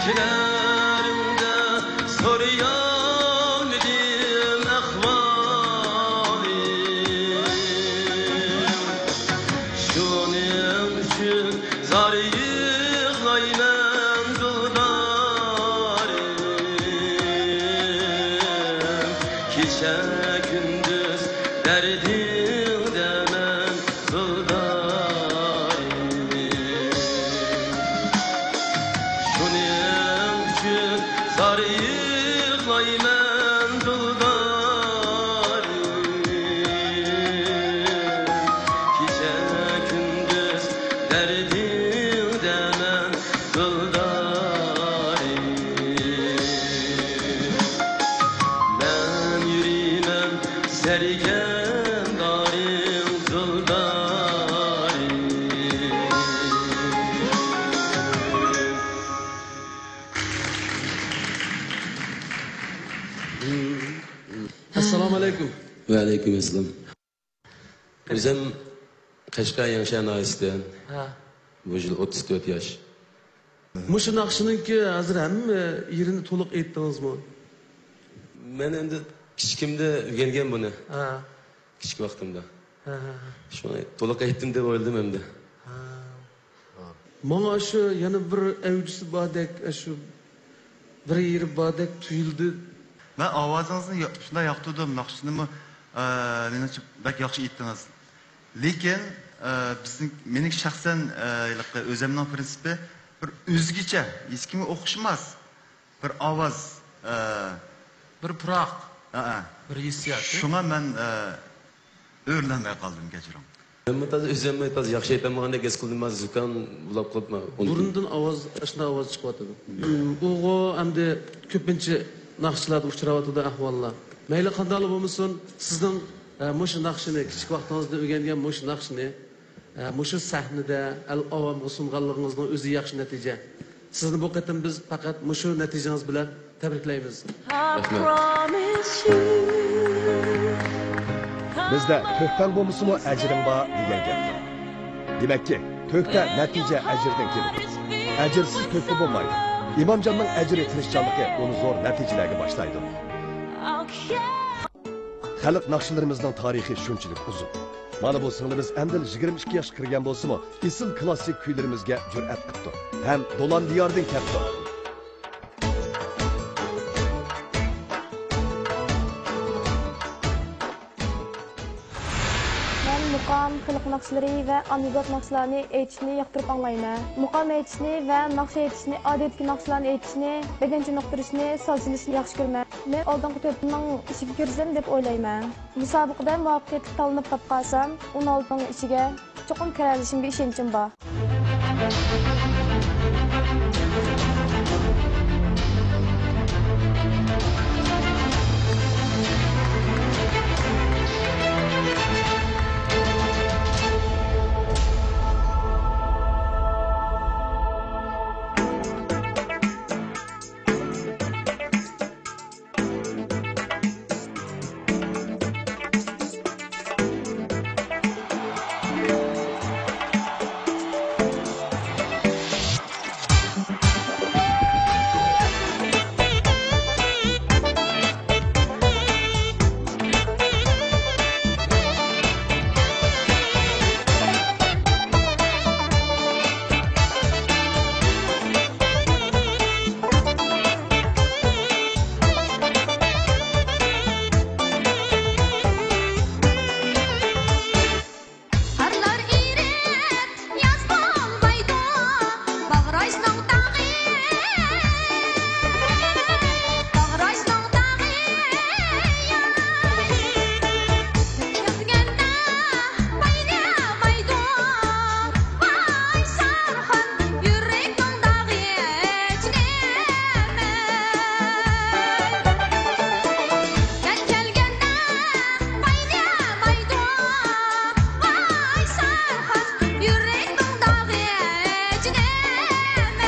كېلەرىڭدە سورىيالمىدىم ئەھۋالىم. شۇنىڭ ئۈچۈن زار يىغلايمەن دىلدارىم، كېچە كۈندۈز دەردىڭدە مەن دىلدارىم. شۇنىڭ ئۈچۈن زار يىغلايمەن دىلدارىم. ئەسسالامۇ ئەلەيكۇم. ۋەئەلەيكۇم ئەسسالام. ئۆزۈم قەشقەر يېڭىشەھەر ناھىيەسىدىن. ھە. بۇ يىل ئوتتۇز تۆت ياش. مۇشۇ ناخشىنىڭكى ھازىر ھەممە يېرىنى تولۇق ئېيتتىڭىزمۇ؟ مەن ئەمدى كىچىكىمدە ئۆگەنگەن بۇنى. ھە. كىچىك ۋاقتىمدا. ھە، ھە، ھە. شۇڭا تولۇق ئېيتتىم دەپ ئويلىدىم ئەمدى. ھە. ماڭا شۇ يەنە بىر ئەۋجىسى باردەك، شۇ بىر يېرى باردەك تۇيۇلدى. مەن ئاۋازىڭىزنى يا-، شۇنداق ياقتۇردۇم، ناخشىنىمۇ، ئە، مېنىڭچە بەك ياخشى ئېيتتىڭىز. لېكىن، ئە، بىزنىڭ، مېنىڭ شەخسەن، ئە، ھېلىقى ئۆزەمنىڭ پرىنسىپى بىر ئۆزگىچە، ھېچكىمگە ئوخشىماس بىر ئاۋاز، ئە، بىر پۇراق، ھە، ھە. بىر ھېسسىيات. شۇڭا مەن، ئە، ئۆرلەنمەي قالدىم، كەچۈرۈڭ. مەنمۇ تازا ئۆزۈممۇ تازا ياخشى ئېيتالمىغاندەك ھېس قىلدىم، ھازىر زۇكام بولاپ قاپتۇ. بۇرۇندىن ئاۋاز، ئاشۇنداق ئاۋاز چىقىۋاتىدۇ. بۇغۇ ئەمدى كۆپىنچە ناخشىچىلاردا ئۇچراۋاتىدۇ ئەھۋاللار. مەيلى قانداقلا بولمىسۇن، سىزنىڭ، ئە، مۇشۇ ناخشىنى، كىچىك ۋاقتىڭىزدا ئۆگەنگەن مۇشۇ ناخشىنى، ئە، مۇشۇ سەھنىدە ئەل ئاۋامغا سۇنغانلىقىڭىزنىڭ ئۆزى ياخشى نەتىجە. سىزنى بۇ قېتىم بىز پەقەت مۇشۇ نەتىجىڭىز بىلەن تەبرىكلەيمىز. رەھمەت. بىزدە «تۆھپەڭ بولمىسىمۇ، ئەجرىڭ بار» دېگەن گەپ بار. دېمەككى، تۆھپە نەتىجە ئەجىردىن كېلىدۇ. ئەجىرسىز تۆھپە بولمايدۇ. ئىمامجاننىڭ ئەجرى تىنچ جانلىقى ئۇنى زور نەتىجىلەرگە باشلايدۇ. خەلق ناخشىلىرىمىزنىڭ تارىخى شۇنچىلىك ئۇزۇن. مانا بۇ سىڭلىمىز ئەمدىلا يىگىرمە ئىككى ياشقا كىرگەن بولسىمۇ، ئېسىل كلاسسىك كۈيلىرىمىزگە جۈرئەت قىپتۇ ھەم دولان دىيارىدىن كەپتۇ. مەن مۇقام، خەلق ناخشىلىرى ۋە ئانېكدوت ناخشىلارنى ئېيتىشنى ياقتۇرۇپ ئاڭلايمەن. مۇقام ئېيتىشنى ۋە ناخشا ئېيتىشنى، ئادەتتىكى ناخشىلارنى ئېيتىشنى، بەدەن چېنىقتۇرۇشنى، ساز چېلىشنى ياخشى كۆرىمەن. مەن ئالدىنقى تۆتنىڭ ئىچىگە كىرسەم دەپ ئويلايمەن. مۇسابىقىدە مۇۋەپپەقىيەتلىك تاللىنىپ قاپقالسام، ئون ئالتىنىڭ ئىچىگە چوقۇم كىرەلىشىمگە ئىشەنچىم بار. قارلار ئېرىپ، ياز بولمايدۇ، باغراجنىڭ تاغى. باغراجنىڭ تاغى، ياي. كەلگەندە باينىمايدۇ، ۋاي سارخان، يۈرەكنىڭ داغى، جېنىم. كەچ كەلگەندە باينىمايدۇ، ۋاي سارخان، يۈرەكنىڭ داغى، جېنىم.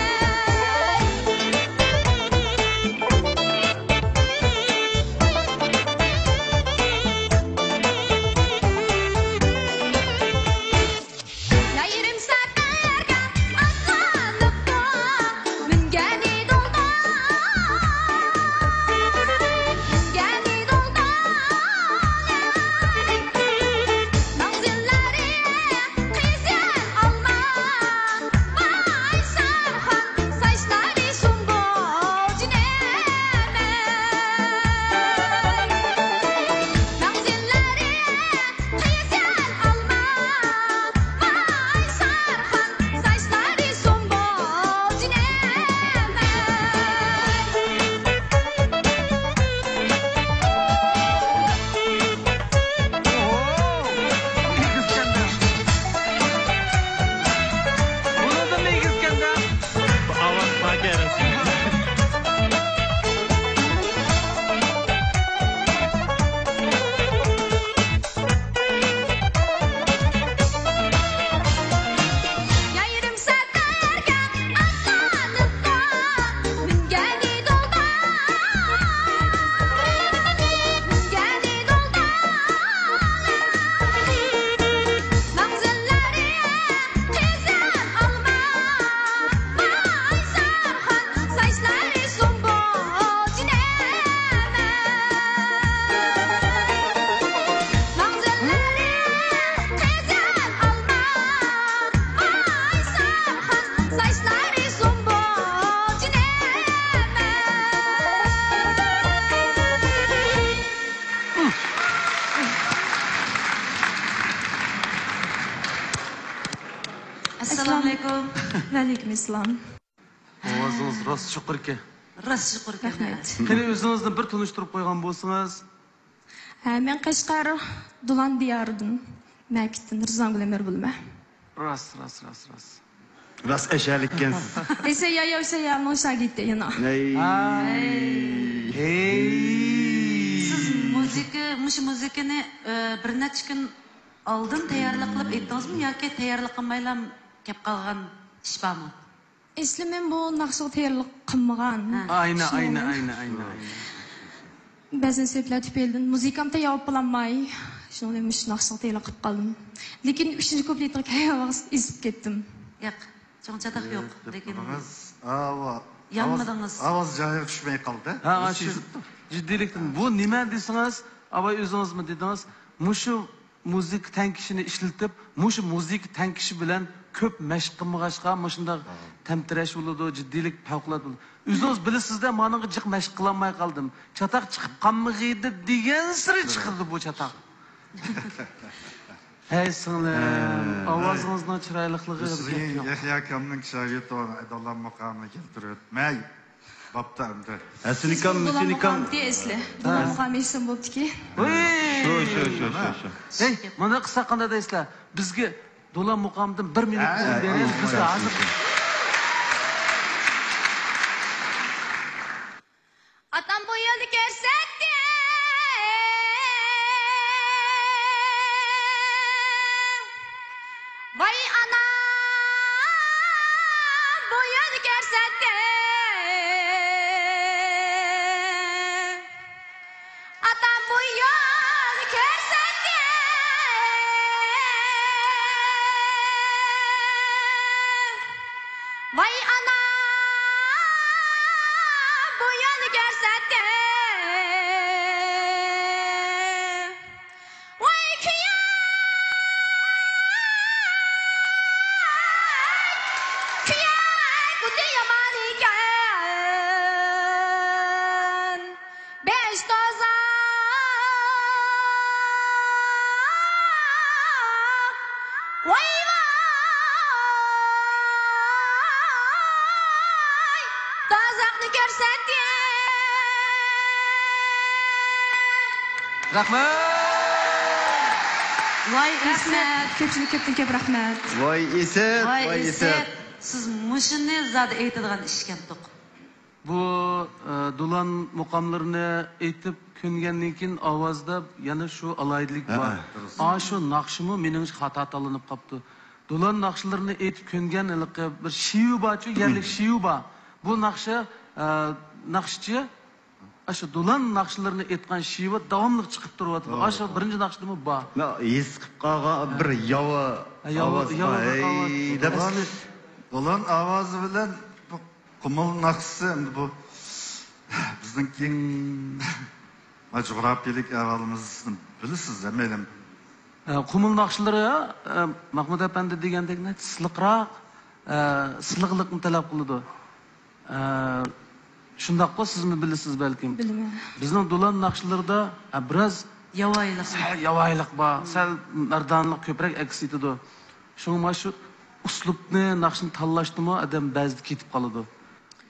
ۋەئەلەيكۇم ئەسسالام. ئاۋازىڭىز راست چوقۇر ئىكەن. راست چوقۇر ئىكەن. رەھمەت. قېنى، ئۆزىڭىزنى بىر تونۇشتۇرۇپ قويغان بولسىڭىز. ھە، مەن قەشقەر دولان دىيارىدىن، مەكىتتىن رىزۋانگۈل ئۆمەر بولىمەن. راست، راست، راست، راست. راست ئەشەلىككەنسىز. ئېسەييا، يا ئېسەييانىڭ شاگىرتى يەنە. ئەي. ئەي. سىز مۇزىكا، مۇشۇ مۇزىكىنى، ئە، بىر نەچچە كۈن ئالدىن تەييارلىق قىلىپ ئېيتتىڭىزمۇ ياكى تەييارلىق قىلمايلا كەپ قالغان ئىش بارمۇ؟ ئەسلى مەن بۇ ناخشىغا تەييارلىق قىلمىغان. ھە. ئاينا، ئاينا، ئاينا، ئاينا، ئاينا. بەزى سەۋەبلەر تۈپەيلىدىن مۇزىكام تەييار بولالماي، شۇنىڭ بىلەن مۇشۇ ناخشىغا تەييارلىق قىلىپ قالدىم. لېكىن ئۈچىنچى كۇپلېتنىڭ كەينىگە ئېزىپ كەتتىم. ياق، چوڭ چاتاق يوق. لېكىن يانمىدىڭىز. ئاۋا. يانمىدىڭىز. ئاۋاز، ئاۋاز جايىغا چۈشمەي قالدى. ھە، ئاشۇ جىددىيلىكتىن. بۇ نېمە دېسىڭىز، ئاۋاي ئۆزىڭىزمۇ دېدىڭىز، مۇشۇ مۇزىكا تەڭكىشىنى ئىشلىتىپ، مۇشۇ مۇزىكا تەڭكىشى بىلەن كۆپ مەشىق قىلمىغاچقا، مۇشۇنداق ھە. تەمتىرەش بولىدۇ، جىددىيلىك پەۋقۇلئاددە بولىدۇ. ئۆزىڭىز بىلىسىز-دە، مانىڭغا جىق مەشىق قىلالماي قالدىم. چاتاق چىقىپ قالمىغىيدى دېگەنسېرى چىقىدۇ بۇ چاتاق. ھەي سىڭلىم، ھە، ئاۋازىڭىزنىڭ چىرايلىقلىقىغا بىز گەپ يوق. يەھيا ئاكامنىڭ شاگىرتى بولغان ئەدالام مۇقامىنى كەلتۈرۈپ ئۆتمەي. بوپتۇ ئەمدى. ھەسىنىكام، مۇسىنىكام. دولان مۇقامى ئەسلى. دولان مۇقامى ئېسىم بوپتىكى. ھوي! شۇ، شۇ، شۇ، شۇ، شۇ. ھەي، مانا قىلساق قانداق دەيسىلەر؟ بىزگە دولان مۇقامىدىن بىر مىنۇت ھە، ئىزىن بېرىڭ. ھە، بىز ھە، ھازىر. ئاتام بۇ يولنى كۆرسەتتى. ۋاي ئانام، بۇ يولنى كۆرسەتتى. ئاتام بۇ يولنى كۆرسەتتى. ۋاي ئانام، بۇ يولنى كۆرسەتتى. ۋاي كۈيەر، كۈيەر، بۇ يامان ئىكەن. بەش تازا. ۋاي، ۋاي، تازاقنى كۆرسەتتى. رەھمەت. ۋاي، ئىسىت. رەھمەت. كۆپچىلىك كۆپتىن كۆپ رەھمەت. ۋاي، ئىسىت. ۋاي، ۋاي، ئىسىت. ئىسىت. سىز مۇشۇنى زادى ئېيتىدىغان ئىشكەنتۇق. بۇ، ئە، دولان مۇقاملىرىنى ئېيتىپ كۆنگەندىن كېيىن ئاۋازدا يەنە شۇ ئالاھىدىلىك بار. ھە، ھە. ئاشۇ ناخشىمۇ مېنىڭچە خاتا تاللىنىپ قاپتۇ. دولان ناخشىلىرىنى ئېيتىپ كۆنگەن ھېلىقى بىر شىۋە بارچۇ، يەرلىك شىۋە بار. بۇ ناخشا، ئە، ناخشىچى ئاشۇ دولان ناخشىلىرىنى ئېيتقان شىۋە داۋاملىق چىقىپ تۇرۇۋاتىدۇ. توغرا، ئاشۇ توغرا. بىرىنچى ناخشىدىمۇ بار. ھېس قىلىپ قالغان بىر ياۋا ھە، ياۋا، ئاۋاز ياۋا بار. بىر ئاۋاز. ھەي، دەپ. دولان، دولان ئاۋازى بىلەن بۇ قۇمۇل ناخشىسى، ئەمدى بۇ بىزنىڭكى، مم. ما جۇغراپىيەلىك ئەھۋالىمىزنى بىلىسىز، ھەممەيلەن. ئە، قۇمۇل ناخشىلىرى، ئە، مەھمۇد ئەپەندى دېگەندەك نەچچە سىلىقراق، ئە، سىلىقلىقنى تەلەپ قىلىدۇ. ئە، شۇنداققۇ، سىزمۇ بىلىسىز بەلكىم. بىلىمەن. بىزنىڭ دولان ناخشىلىرىدا، ئە، بىراز ياۋايىلىق. سەل ياۋايىلىق بار، سەل مەردانىلىق كۆپرەك ئەكس ئېتىدۇ. شۇڭا مانا شۇ ئۇسلۇبنى، ناخشىنى تاللاشتىمۇ ئادەم بەزىدە كېتىپ قالىدۇ.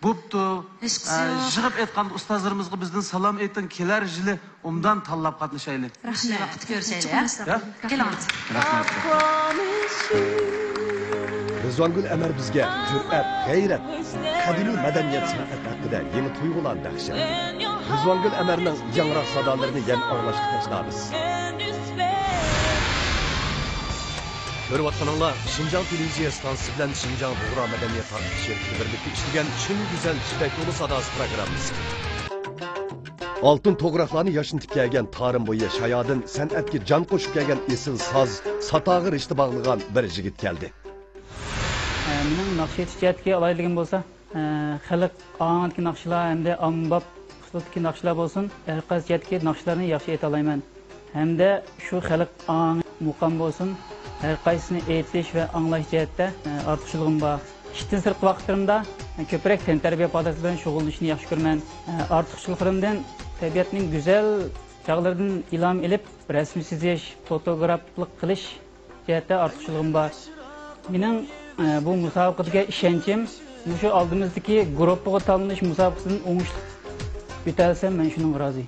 بوپتۇ. ھېچقىسى ئە، يوق. يىغىپ ئېيتقاندا، ئۇستازلىرىمىزغا بىزدىن سالام ئېيتىڭ، كېلەر يىلى ئوبدان تاللاپ قاتنىشايلى. مۇشۇ رەھمەت. ۋاقىتتا كۆرۈشەيلى، ھە؟ چوقۇم ئەمەس. يا؟ رەھمەت. كېلىڭ. رەھمەت. رىزۋانگۈل ئەمەر بىزگە جۈرئەت، غەيرەت، قەدىمىي مەدەنىيەت، سەنئەت ھەققىدە يېڭى تۇيغۇلارنى بەخش ئەتتى. رىزۋانگۈل ئەمەرنىڭ ياڭراق سادالىرىنى يەنە ئاڭلاشقا تەشنابىز. كۆرۈۋاتقىنىڭلار شىنجاڭ تېلېۋىزىيە ئىستانسىسى بىلەن شىنجاڭ بۇغرا مەدەنىيەت تارقىتىش شىركىتى بىرلىكتە ئىشلىگەن چىن گۈزەل يىپەك يولى ساداسى پروگراممىسى. ئالتۇن توغراقلارنى ياشنىتىپ كەلگەن تارىم بويى شايادىن سەنئەتكە جان قوشۇپ كەلگەن ئېسىل ساز ساتاغا رىشتە باغلىغان بىر يىگىت كەلدى. مېنىڭ ناخشا ئېيتىش جەھەتتىكى ئالاھىدىلىكىم بولسا، خەلق ئاڭىدىكى ناخشىلار ھەمدە ئاممىباب ئۇسلۇبتىكى ناخشىلار بولسۇن، ھەر قايسى جەھەتتىكى ناخشىلارنى ياخشى ئېيتالايمەن. ھەمدە شۇ خەلق ئاڭى مۇقام بولسۇن، ھەر قايسىسىنى ئېيتىش ۋە ئاڭلاش جەھەتتە، ئە، ئارتۇقچىلىقىم بار. ئىشتىن سىرتقى ۋاقىتلىرىمدا، ئە، كۆپرەك تەنتەربىيە پائالىيەتلىرى بىلەن شۇغۇللىنىشنى ياخشى كۆرىمەن. ئە، ئارتۇقچىلىقلىرىمدىن تەبىئەتنىڭ گۈزەل چاغلىرىدىن ئىلھام ئېلىپ، رەسىم سىزىش، فوتوگرافلىق قىلىش جەھەتتە ئارتۇقچىلىقىم بار. مېنىڭ ئە، بۇ مۇسابىقىدىكى ئىشەنچىم مۇشۇ ئالدىمىزدىكى گۇرۇپپىغا تاللىنىش مۇسابىقىسىدىن ئوڭۇشلۇق ئۆتەلىسەم، مەن شۇنىڭغا رازى.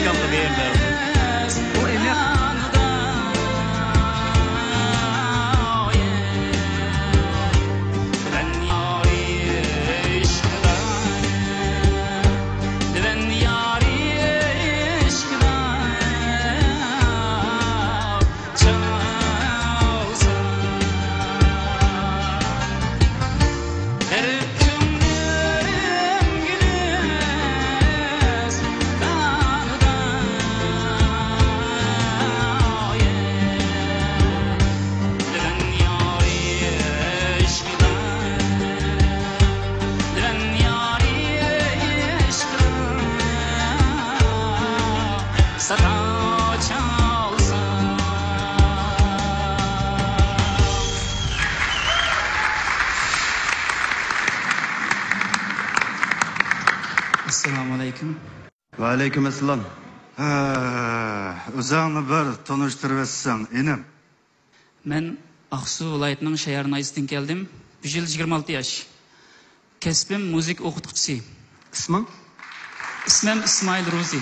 ئاكامغا بېرىلدى. بۇ ئېنىق. ئەسسالامۇ ئەلەيكۇم. ۋەئەلەيكۇم ئەسسالام. ھە، ئۆزۈڭنى بىر تونۇشتۇرۇۋەتسەڭ، ئىنىم. مەن ئاقسۇ ۋىلايىتىنىڭ شايار ناھىيەسىدىن كەلدىم. بۇ يىل يىگىرمە ئالتە ياش. كەسپىم مۇزىكا ئوقۇتقۇچىسى. ئىسمىڭ؟ ئىسمىم ئىسمائىل روزى.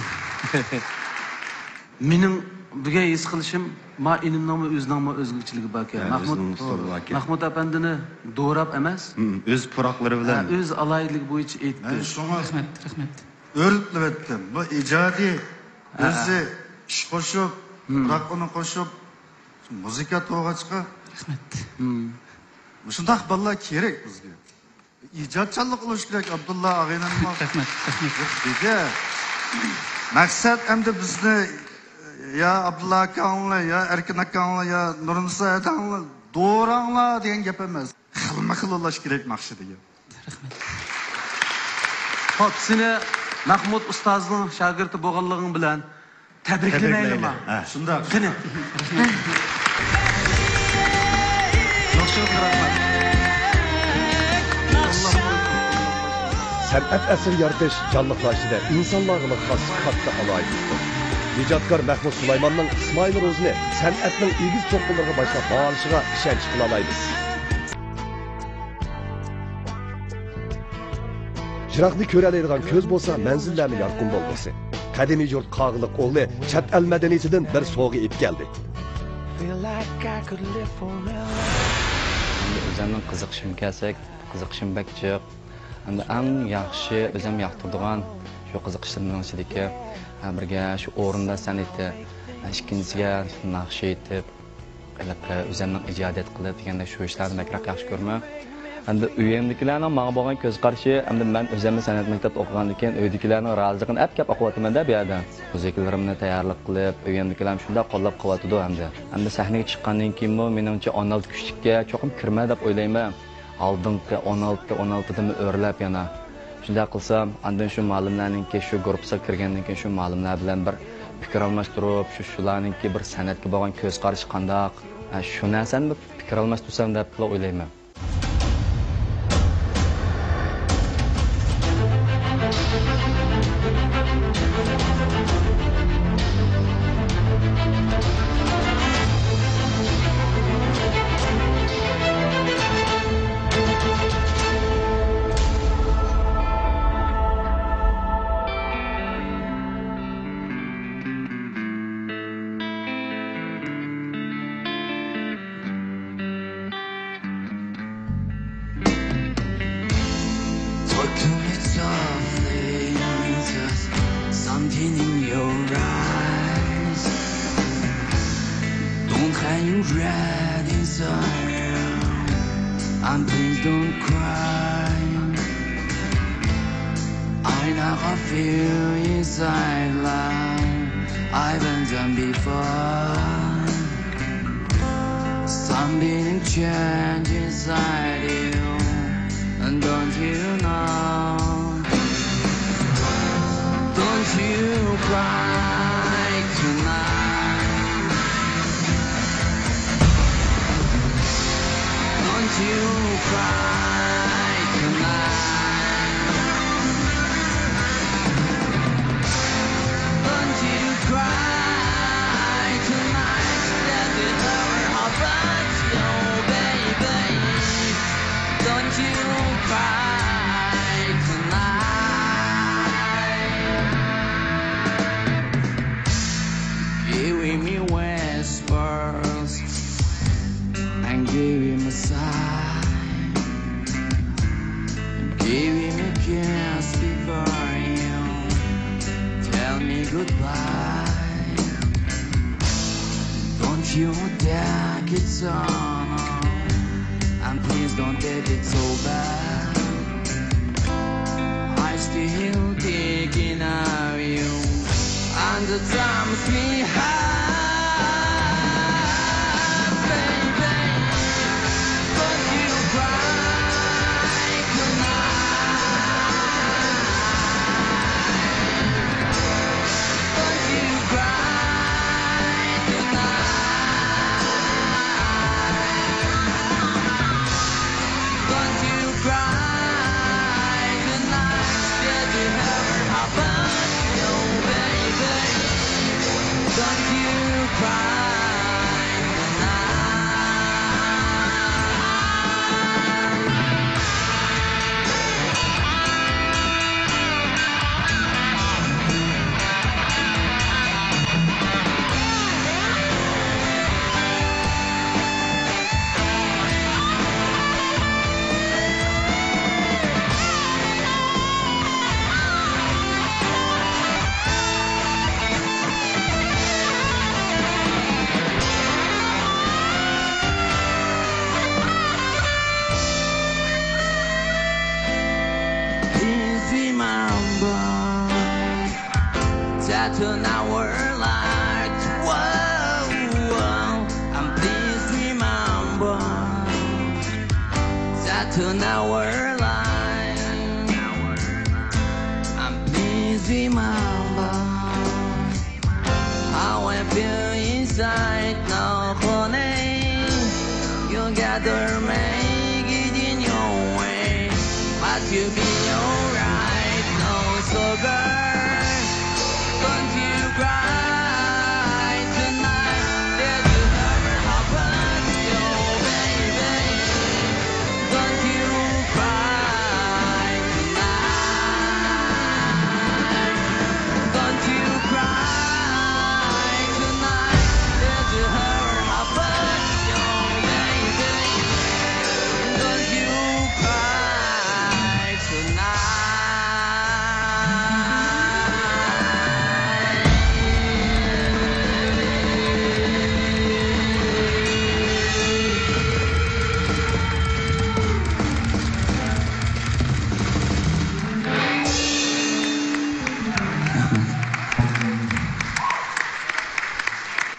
مېنىڭ بۈگۈن ھېس قىلىشىم، ما ئىنىمنىڭمۇ ئۆزىنىڭمۇ ئۆزگىچىلىكى باركەن. ھە، مەھمۇد، ئۆزىنىڭ ئۇسلۇبى باركەن. مەھمۇد ئەپەندىنى دوراپ ئەمەس، ھىم، ئۆز پۇراقلىرى بىلەن. ھە، ئۆز ئالاھىدىلىكى بويىچە ئېيتتى. مەن شۇڭا رەھمەت، رەھمەت. ئۆرۈتلىۋەتتىم. بۇ ئىجادىي، ھە، ئۆزى ئىش قوشۇپ، ھىم، پۇراقىنى قوشۇپ، مۇزىكانت بولغاچقا. رەھمەت. ھىم. مۇشۇنداق بالىلار كېرەك بىزگە. ئىجادچانلىق بولۇشى كېرەك ئابدۇللا ئاغىنىممۇ. رەھمەت، رەھمەت. دېدى. مەقسەت ئەمدى بىزنى يا ئابدۇللا ئاكاڭلار، يا ئەركىن ئاكاڭلار، يا نۇرنىسا ھەدەڭلار، دوراڭلار دېگەن گەپ ئەمەس. خىلمۇ خىل بولۇش كېرەك مەقسىتىگە. رەھمەت. خوپ، سېنى مەھمۇد ئۇستازنىڭ شاگىرتى بولغانلىقىڭ بىلەن تەبرىكلىمەيلىما؟ تەبرىكلەيلى. ھە. شۇنداق. قېنى. ياخشى، رەھمەت. سەنئەت ئەسىرى يارىتىش جانلىقلار ئىچىدە ئىنسانلارغىلا خاس كاتتا ئالاھىدىلىكتۇر. ئىجادكار مەھمۇد سۇلايماننىڭ ئىسمائىل روزىنى سەنئەتنىڭ ئېگىز چوققىلىرىغا باشلاپ ماڭالىشىغا ئىشەنچ قىلالايمىز. يىراقنى كۆرەلەيدىغان كۆز بولسا، مەنزىللەرنى يارقىن بولغۇسى. قەدىمىي يۇرت قاغىلىق ئوغلى چەت ئەل مەدەنىيىتىدىن بىر سوۋغا ئېلىپ كەلدى. ئەمدى ئۆزۈمنىڭ قىزىقىشىمغا كەلسەك، قىزىقىشىم بەك جىق. ئەمدى ئەڭ ياخشى، ئۆزۈم ياقتۇرىدىغان شۇ قىزىقىشلىرىمنىڭ ئىچىدىكى، ھە، بىرگە شۇ ئورۇندا سەن ئېيتتى، ھە، ئىككىنچىسىگە ناخشا ئېيتىپ، قىلىپ، ئۆزۈمنىڭ ئىجادىيەت قىلىپ دېگەندەك شۇ ئىشلارنى بەكرەك ياخشى كۆرىمەن. ئەمدى ئۆيۈمدىكىلەرنىڭ ماڭا بولغان كۆز قارىشى، ئەمدى مەن ئۆزۈممۇ سەنئەت مەكتەپتە ئوقۇغاندىن كېيىن ئۆيدىكىلەرنىڭ رازىلىقىنى ئەپ كەپ ئوقۇۋاتىمەن-دە بۇ يەردە. مۇزىكىلىرىمنى تەييارلىق قىلىپ، ئۆيۈمدىكىلەرمۇ شۇنداق قوللاپ قۇۋۋاتىدۇ ئەمدى. ئەمدى سەھنىگە چىققاندىن كېيىنمۇ مېنىڭچە ئون ئالتە كۈچلۈككە چوقۇم كىرىمەن دەپ ئويلايمەن. ئالدىنقى ئون ئالتە، ئون ئالتىدىنمۇ ئۆرلەپ يەنە. شۇنداق قىلسام، ئاندىن شۇ مۇئەللىملەرنىڭكى شۇ گۇرۇپپىسىغا كىرگەندىن كېيىن شۇ مۇئەللىملەر بىلەن بىر پىكىر ئالماشتۇرۇپ، شۇ، شۇلارنىڭكى بىر سەنئەتكە بولغان كۆز قارىشى قانداق، ھە، شۇ نەرسىنى بىر پىكىر ئالماشتۇرسام دەپلا ئويلايمەن. Talk to me softly, there's something in your eyes. Don't hide your red inside, and please don't cry. I know I feel inside like I haven't done before. Something changed inside you, and don't you know? Don't you cry tonight. Don't you cry tonight. Don't you cry tonight. Let it all happen to you, baby. Don't you cry tonight. Goodbye. Don't you dare get on. And please don't take it so bad. I still thinking of you. And the times we had, baby. Don't you cry tonight. Don't you cry tonight. Don't you cry tonight. Did you ever happen to you, baby? Don't you cry tonight. Please remember that in our life, whoa, whoa, and please remember that in our life, and please remember how I feel inside now, honey. You gather me, get in your way, but you be alright now, so girl, don't you cry tonight. Did you ever happen to you, baby? Don't you cry tonight. Don't you cry tonight. Did you ever happen to you, baby? Don't you cry tonight.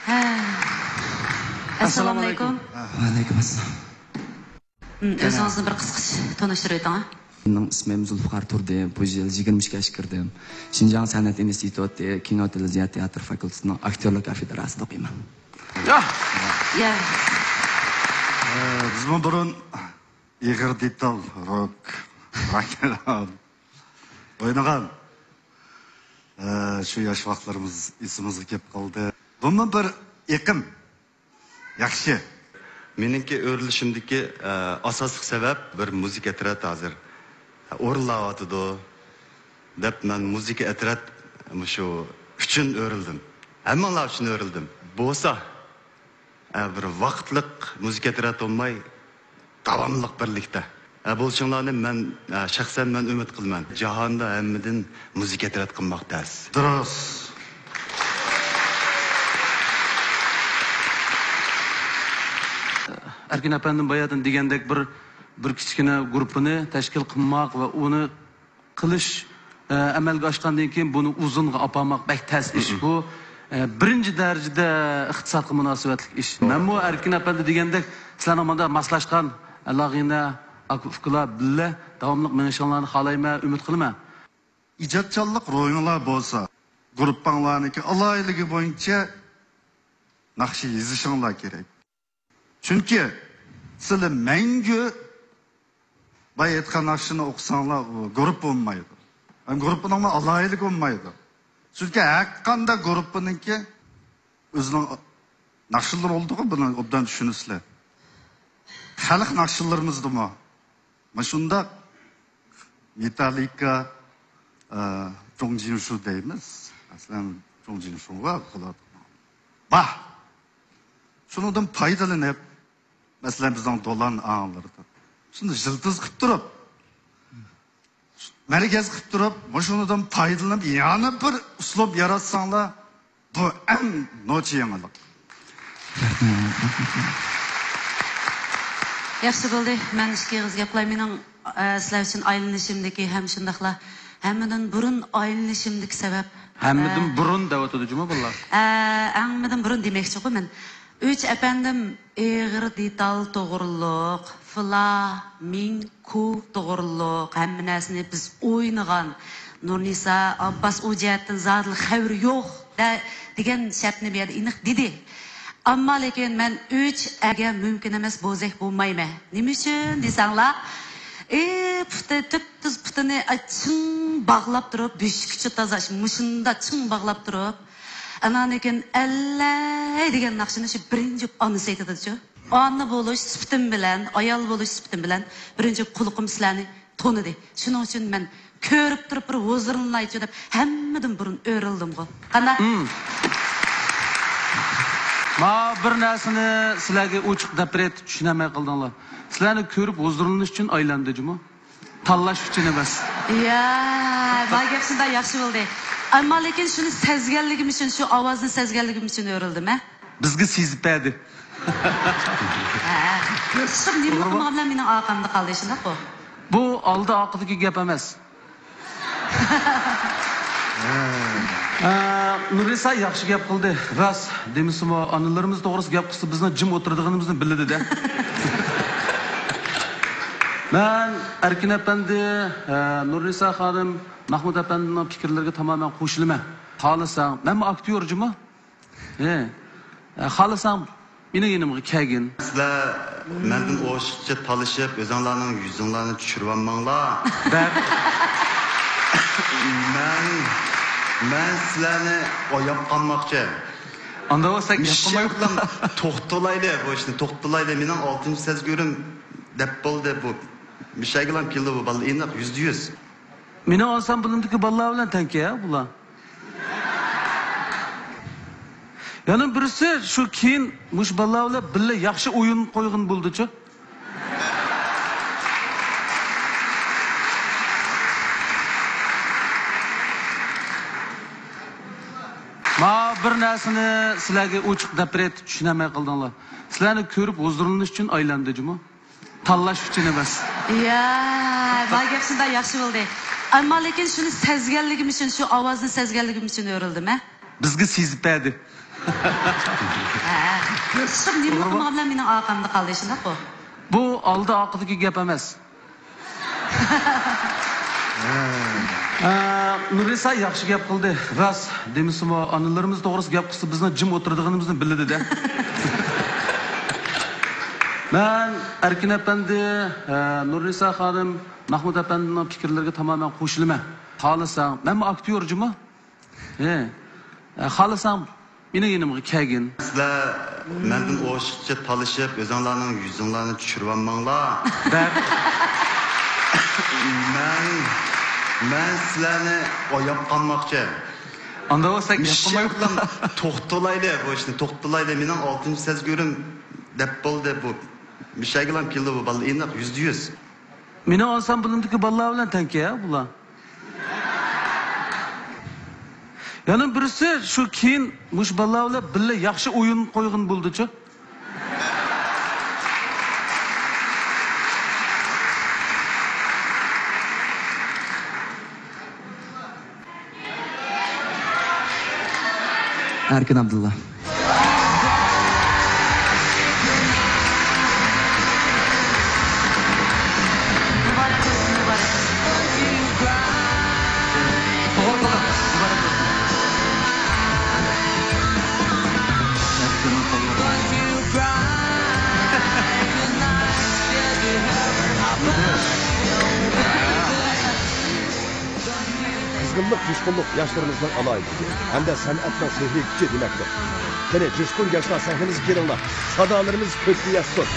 ھە. ئەسسالامۇ ئەلەيكۇم. ۋەئەلەيكۇم ئەسسالام. ھم، ئۆزىڭىزنى بىر قىسقىچە تونۇشتۇرۇۋېتىڭ. مېنىڭ ئىسمىم زۇلپىقار تۇردى. بۇ يىل يىگىرمە ئىككى ياشقا كىردىم. شىنجاڭ سەنئەت ئىنستىتۇتى كىنو، تېلېۋىزىيە، تېئاتىر فاكۇلتېتىنىڭ ئاكتيورلۇق كافېدراسىدا ئوقۇيمەن. يا. يا. ئە، بىزمۇ بۇرۇن ئېغىر دېتال، روك، راكنرول ئوينىغان. ئە، شۇ ياش ۋاقىتلىرىمىز ئېسىمىزگە كېلىپ قالدى. بۇمۇ بىر ئېقىم. ياخشى. مېنىڭكى ئۆرۈلۈشۈمدىكى، ئە، ئاساسلىق سەۋەب بىر مۇزىكا ئەترەت ھازىر ئورۇنلاۋاتىدۇ دەپ، مەن مۇزىكا ئەترەت مۇشۇ ئۈچۈن ئۆرۈلدۈم. ھەممىڭلار ئۈچۈن ئۆرۈلدۈم. بولسا، ئە، بىر ۋاقىتلىق مۇزىكا ئەترەت بولماي، داۋاملىق بىرلىكتە، ئە، بولۇشۇڭلارنى مەن، ئە، شەخسەن مەن ئۈمىد قىلىمەن. جاھاندا ھەممىدىن مۇزىكا ئەترەت قىلماق تەس. دۇرۇس. ئەركىن ئەپەندىم باياتىن دېگەندەك بىر، بىر كىچىككىنە گۇرۇپپىنى تەشكىل قىلماق ۋە ئۇنى قىلىش، ئە، ئەمەلگە ئاشقاندىن كېيىن بۇنى ئۇزۇنغا ئاپارماق بەك تەس ئىش بۇ. ئە، بىرىنچى دەرىجىدە ئىقتىسادقا مۇناسىۋەتلىك ئىش. مەنمۇ ئەركىن ئەپەندى دېگەندەك سىلەرنىڭ مۇنداق ماسلاشقان، ئالاغىنە، ئاكا-ئۇكىلار بىللە داۋاملىق مېڭىشىڭلارنى خالايمەن، ئۈمىد قىلىمەن. ئىجادچانلىق روھىڭلار بولسا، گۇرۇپپاڭلارنىڭكى ئالاھىدىلىكى بويىچە ناخشا يېزىشىڭلار كېرەك. چۈنكى سىلەر مەڭگۈ بايا ئېيتقان ناخشىنى ئوقۇساڭلار، ئۇ گۇرۇپپا بولمايدۇ. ھەم گۇرۇپپىنىڭمۇ ئالاھىدىلىكى بولمايدۇ. چۈنكى ھەرقانداق گۇرۇپپىنىڭكى ئۆزىنىڭ ناخشىلىرى بولىدىغۇ، بۇنى ئوبدان چۈشىنىسىلەر. خەلق ناخشىلىرىمىزدىمۇ مۇشۇنداق مېتاللىكا، ئە، جۇڭجىنشۇ دەيمىز. ئەسلەن جۇڭجىنشۇغا قىلىۋاتقان. بار. شۇنىڭدىن پايدىلىنىپ، مەسىلەن، بىزنىڭ دولان ئاڭلىرىدا شۇنى يىلتىز قىلىپ تۇرۇپ، مەركەز قىلىپ تۇرۇپ، مۇشۇنىڭدىن پايدىلىنىپ، يەنە بىر ئۇسلۇب ياراتساڭلار، بۇ ئەڭ نوچى يېڭىلىق. ياخشى بولدى. مەن ئىككى ئېغىز گەپ قىلاي. مېنىڭ، ئە، سىلەر ئۈچۈن ئايلىنىشىمدىكى ھەم شۇنداقلا ھەممىدىن بۇرۇن ئايلىنىشىمدىكى سەۋەب، ھەممىدىن ئە، بۇرۇن دەۋاتىدۇ جۇمۇ بالىلار. ئە، ھەممىدىن بۇرۇن دېمەكچىغۇ مەن. ئۈچ ئەپەندىم ئېغىر دېتال توغرۇلۇق، فلامىنكو توغرۇلۇق ھەممە نەرسىنى بىز ئوينىغان. نۇرنىسا ئابباس ئۇ جەھەتتىن زادىلا خەۋىرى يوق دە-، دېگەن شەرتنى بۇ يەردە ئېنىق دېدى. ئەمما لېكىن مەن ئۈچ ئەگەر مۇمكىن ئەمەس بوزەك بولمايمەن. نېمە ئۈچۈن دېسەڭلار، ئى، پۇتى تۈپتۈز پۇتىنى، ئاي، چىڭ باغلاپ تۇرۇپ، بۆشۈكىچە تازا مۇشۇنداق چىڭ باغلاپ تۇرۇپ، ئاناندىن كېيىن ئەللەي دېگەن ناخشىنى شۇ بىرىنچى بولۇپ ئانىسى ئېيتىدىچۇ. ئانا بولۇش سۈپىتىم بىلەن، ئايال بولۇش سۈپىتىم بىلەن بىرىنچى بولۇپ قۇلىقىم سىلەرنى تونۇدى. شۇنىڭ ئۈچۈن مەن كۆرۈپ تۇرۇپ بىر ھۇزۇرلىنايچۇ دەپ ھەممىدىن بۇرۇن ئۆرۈلدۈمغۇ. قانداق؟ مم. ما بىر نەرسىنى سىلەرگە ئوچۇق دەپ بېرەي، چۈشىنەلمەي قالدىڭلار. سىلەرنى كۆرۈپ ھۇزۇرلىنىش ئۈچۈن ئايلاندى جۇمۇ. تاللاش ئۈچۈن ئەمەس. يا، ما گەپ شۇنداق ياخشى بولدى. ئەمما لېكىن شۇنى سەزگەنلىكىم ئۈچۈن، شۇ ئاۋازنى سەزگەنلىكىم ئۈچۈن ئۆرۈلدۈم، ھە؟ بىزگە سېزىپ بەردى. ھە. شۇ نېمە قىلمىغان بىلەن مېنىڭ ئارقامدا قالدى، شۇنداققۇ؟ بۇ ئالدى ئارقىدىكى گەپ ئەمەس. ئە، نۇرنىسا ياخشى گەپ قىلدى. راست دېمىسىمۇ، ئانىلىرىمىز توغرىسىدا گەپ قىلسا، بىزنىڭ جىم ئولتۇرىدىغىنىمىزنى بىلىدۇ-دە. مەن ئەركىن ئەپەندى، ئە، نۇرنىسا خانىم، مەھمۇد ئەپەندىنىڭ پىكىرلىرىگە تامامەن قوشۇلىمەن. خالىساڭ، مەنمۇ ئاكتيور جۇمۇ. ھە. ئە، خالىساڭ، مېنىڭ يېنىمغا كەلگىن. سىلەر مەندىن ئوشۇقچە تالىشىپ، ئۆزۈڭلارنىڭ يۈزۈڭلارنى چۈشۈرۈۋالماڭلار. بەك. مەن، مەن سىلەرنى ئوياپ قالماقچى. ئاندا بولسا گەپ قىلماي. توختىلايلى، بۇ ئىشنى توختىلايلى. مېنىڭ ئالتىنچى سەزگۈرۈم دەپ بولدى بۇ. مىشەگىلام كېلىدۇ بۇ بالا، ئېنىق، يۈزدە يۈز. مېنىڭ ئانسامبىلىمدىكى بالىلار بىلەن تەڭكەن بۇلار. يەنە بىرسى شۇ كېيىن مۇشۇ بالىلار بىلەن بىللە ياخشى ئويۇن قويغىن بولدىچۇ. ما بىر نەرسىنى سىلەرگە ئوچۇق دەپ بېرەي، چۈشىنەلمەي قالدىڭلار. سىلەرنى كۆرۈپ ھۇزۇرلىنىش ئۈچۈن ئايلاندى جۇمۇ. تاللاش ئۈچۈن ئەمەس. يا، ما گەپ شۇنداق ياخشى بولدى. ئەمما لېكىن شۇنى سەزگەنلىكىم ئۈچۈن، شۇ ئاۋازنى سەزگەنلىكىم ئۈچۈن ئۆرۈلدۈم، ھە؟ بىزگە سېزىپ بەردى. ھە. شۇ نېمە قىلمىغان بىلەن مېنىڭ ئارقامدا قالدى، شۇنداققۇ؟ بۇ ئالدى ئارقىدىكى گەپ ئەمەس. ئە، نۇرنىسا ياخشى گەپ قىلدى. راست دېمىسىمۇ، ئانىلىرىمىز توغرىسىدا گەپ قىلسا، بىزنىڭ جىم ئولتۇرىدىغىنىمىزنى بىلىدۇ-دە. مەن ئەركىن ئەپەندى، ئە، نۇرنىسا خانىم، مەھمۇد ئەپەندىنىڭ پىكىرلىرىگە تامامەن قوشۇلىمەن. خالىساڭ، مەنمۇ ئاكتيور جۇمۇ. ھە. ئە، خالىساڭ، مېنىڭ يېنىمغا كەلگىن. سىلەر مەندىن ئوشۇقچە تالىشىپ، ئۆزۈڭلارنىڭ يۈزۈڭلارنى چۈشۈرۈۋالماڭلار. بەك. مەن، مەن سىلەرنى ئوياپ قالماقچى. ئاندا بولسا گەپ قىلماي. توختىلايلى، بۇ ئىشنى توختىلايلى. مېنىڭ ئالتىنچى سەزگۈرۈم دەپ بولدى بۇ. مىشەگىلام كېلىدۇ بۇ بالا، ئېنىق، يۈزدە يۈز. مېنىڭ ئانسامبىلىمدىكى بالىلار بىلەن تەڭكەن بۇلار. يەنە بىرسى شۇ كېيىن مۇشۇ بالىلار بىلەن بىللە ياخشى ئويۇن قويغىن بولدىچۇ. ئەركىن ئابدۇللا. قىزغىنلىق، جۇشقۇنلۇق ياشلىرىمىزنىڭ ئالاھىدىلىكى ھەمدە سەنئەتنىڭ سېھرىي كۈچى دېمەكتۇر. قېنى، جۇشقۇن ياشلار، سەھنىمىزگە كېلىڭلار، سادالىرىمىز كۆكلىيەسسۇن!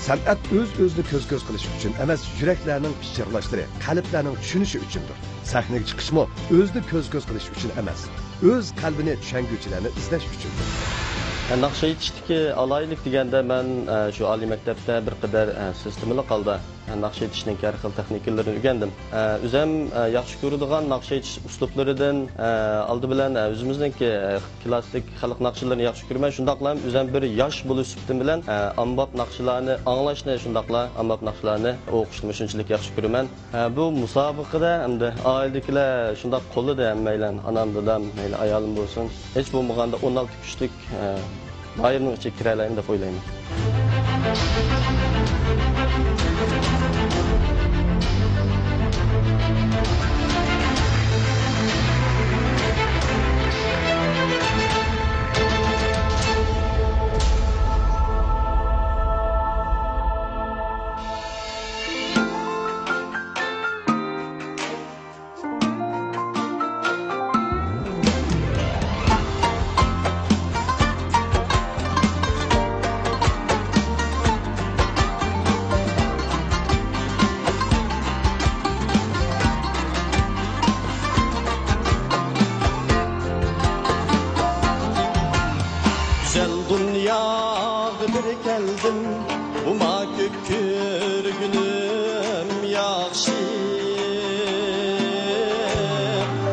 سەنئەت ئۆز-ئۆزىنى كۆز-كۆز قىلىش ئۈچۈن ئەمەس، يۈرەكلەرنىڭ پىچىرلاشلىرى، قەلبلەرنىڭ چۈشىنىشى ئۈچۈندۇر. سەھنىگە چىقىشمۇ ئۆزىنى كۆز-كۆز قىلىش ئۈچۈن ئەمەس، ئۆز قەلبىنى چۈشەنگۈچىلەرنى ئىزدەش ئۈچۈندۇر. ناخشا ئېيتىشتىكى ئالاھىدىلىك دېگەندە، مەن، ئە، شۇ ئالىي مەكتەپتە بىر قەدەر، ئە، سىستېمىلىق ھالدا ناخشا ئېيتىشنىڭ ھەر خىل تېخنىكىلىرىنى ئۆگەندىم. ئە، ئۆزۈم، ئە، ياخشى كۆرىدىغان ناخشا ئېيتىش ئۇسلۇبلىرىدىن، ئە، ئالدى بىلەن، ئە، ئۆزىمىزنىڭكى، ئە، كلاسسىك خەلق ناخشىلىرىنى ياخشى كۆرىمەن. شۇنداقلا ئۆزۈم بىر ياش بولۇش سۈپىتىم بىلەن، ئە، ئاممىباب ناخشىلارنى ئاڭلاشنى، شۇنداقلا ئاممىباب ناخشىلارنى ئوقۇشنىمۇ شۇنچىلىك ياخشى كۆرىمەن. ھە، بۇ مۇسابىقىدە ئەمدى ئائىلىدىكىلەر شۇنداق قوللىدى ھەممەيلەن، ئانام، دادام، مەيلى ئايالىم بولسۇن. ھېچ بولمىغاندا ئون ئالتە كۈچلۈك، ھە، دائىرىنىڭ ئىچىگە كىرەلەيمەن دەپ ئويلايمەن. گۈزەل دۇنياغا بىر كەلدىم، ھۇما كۆپ كۆرگىنىم ياخشى.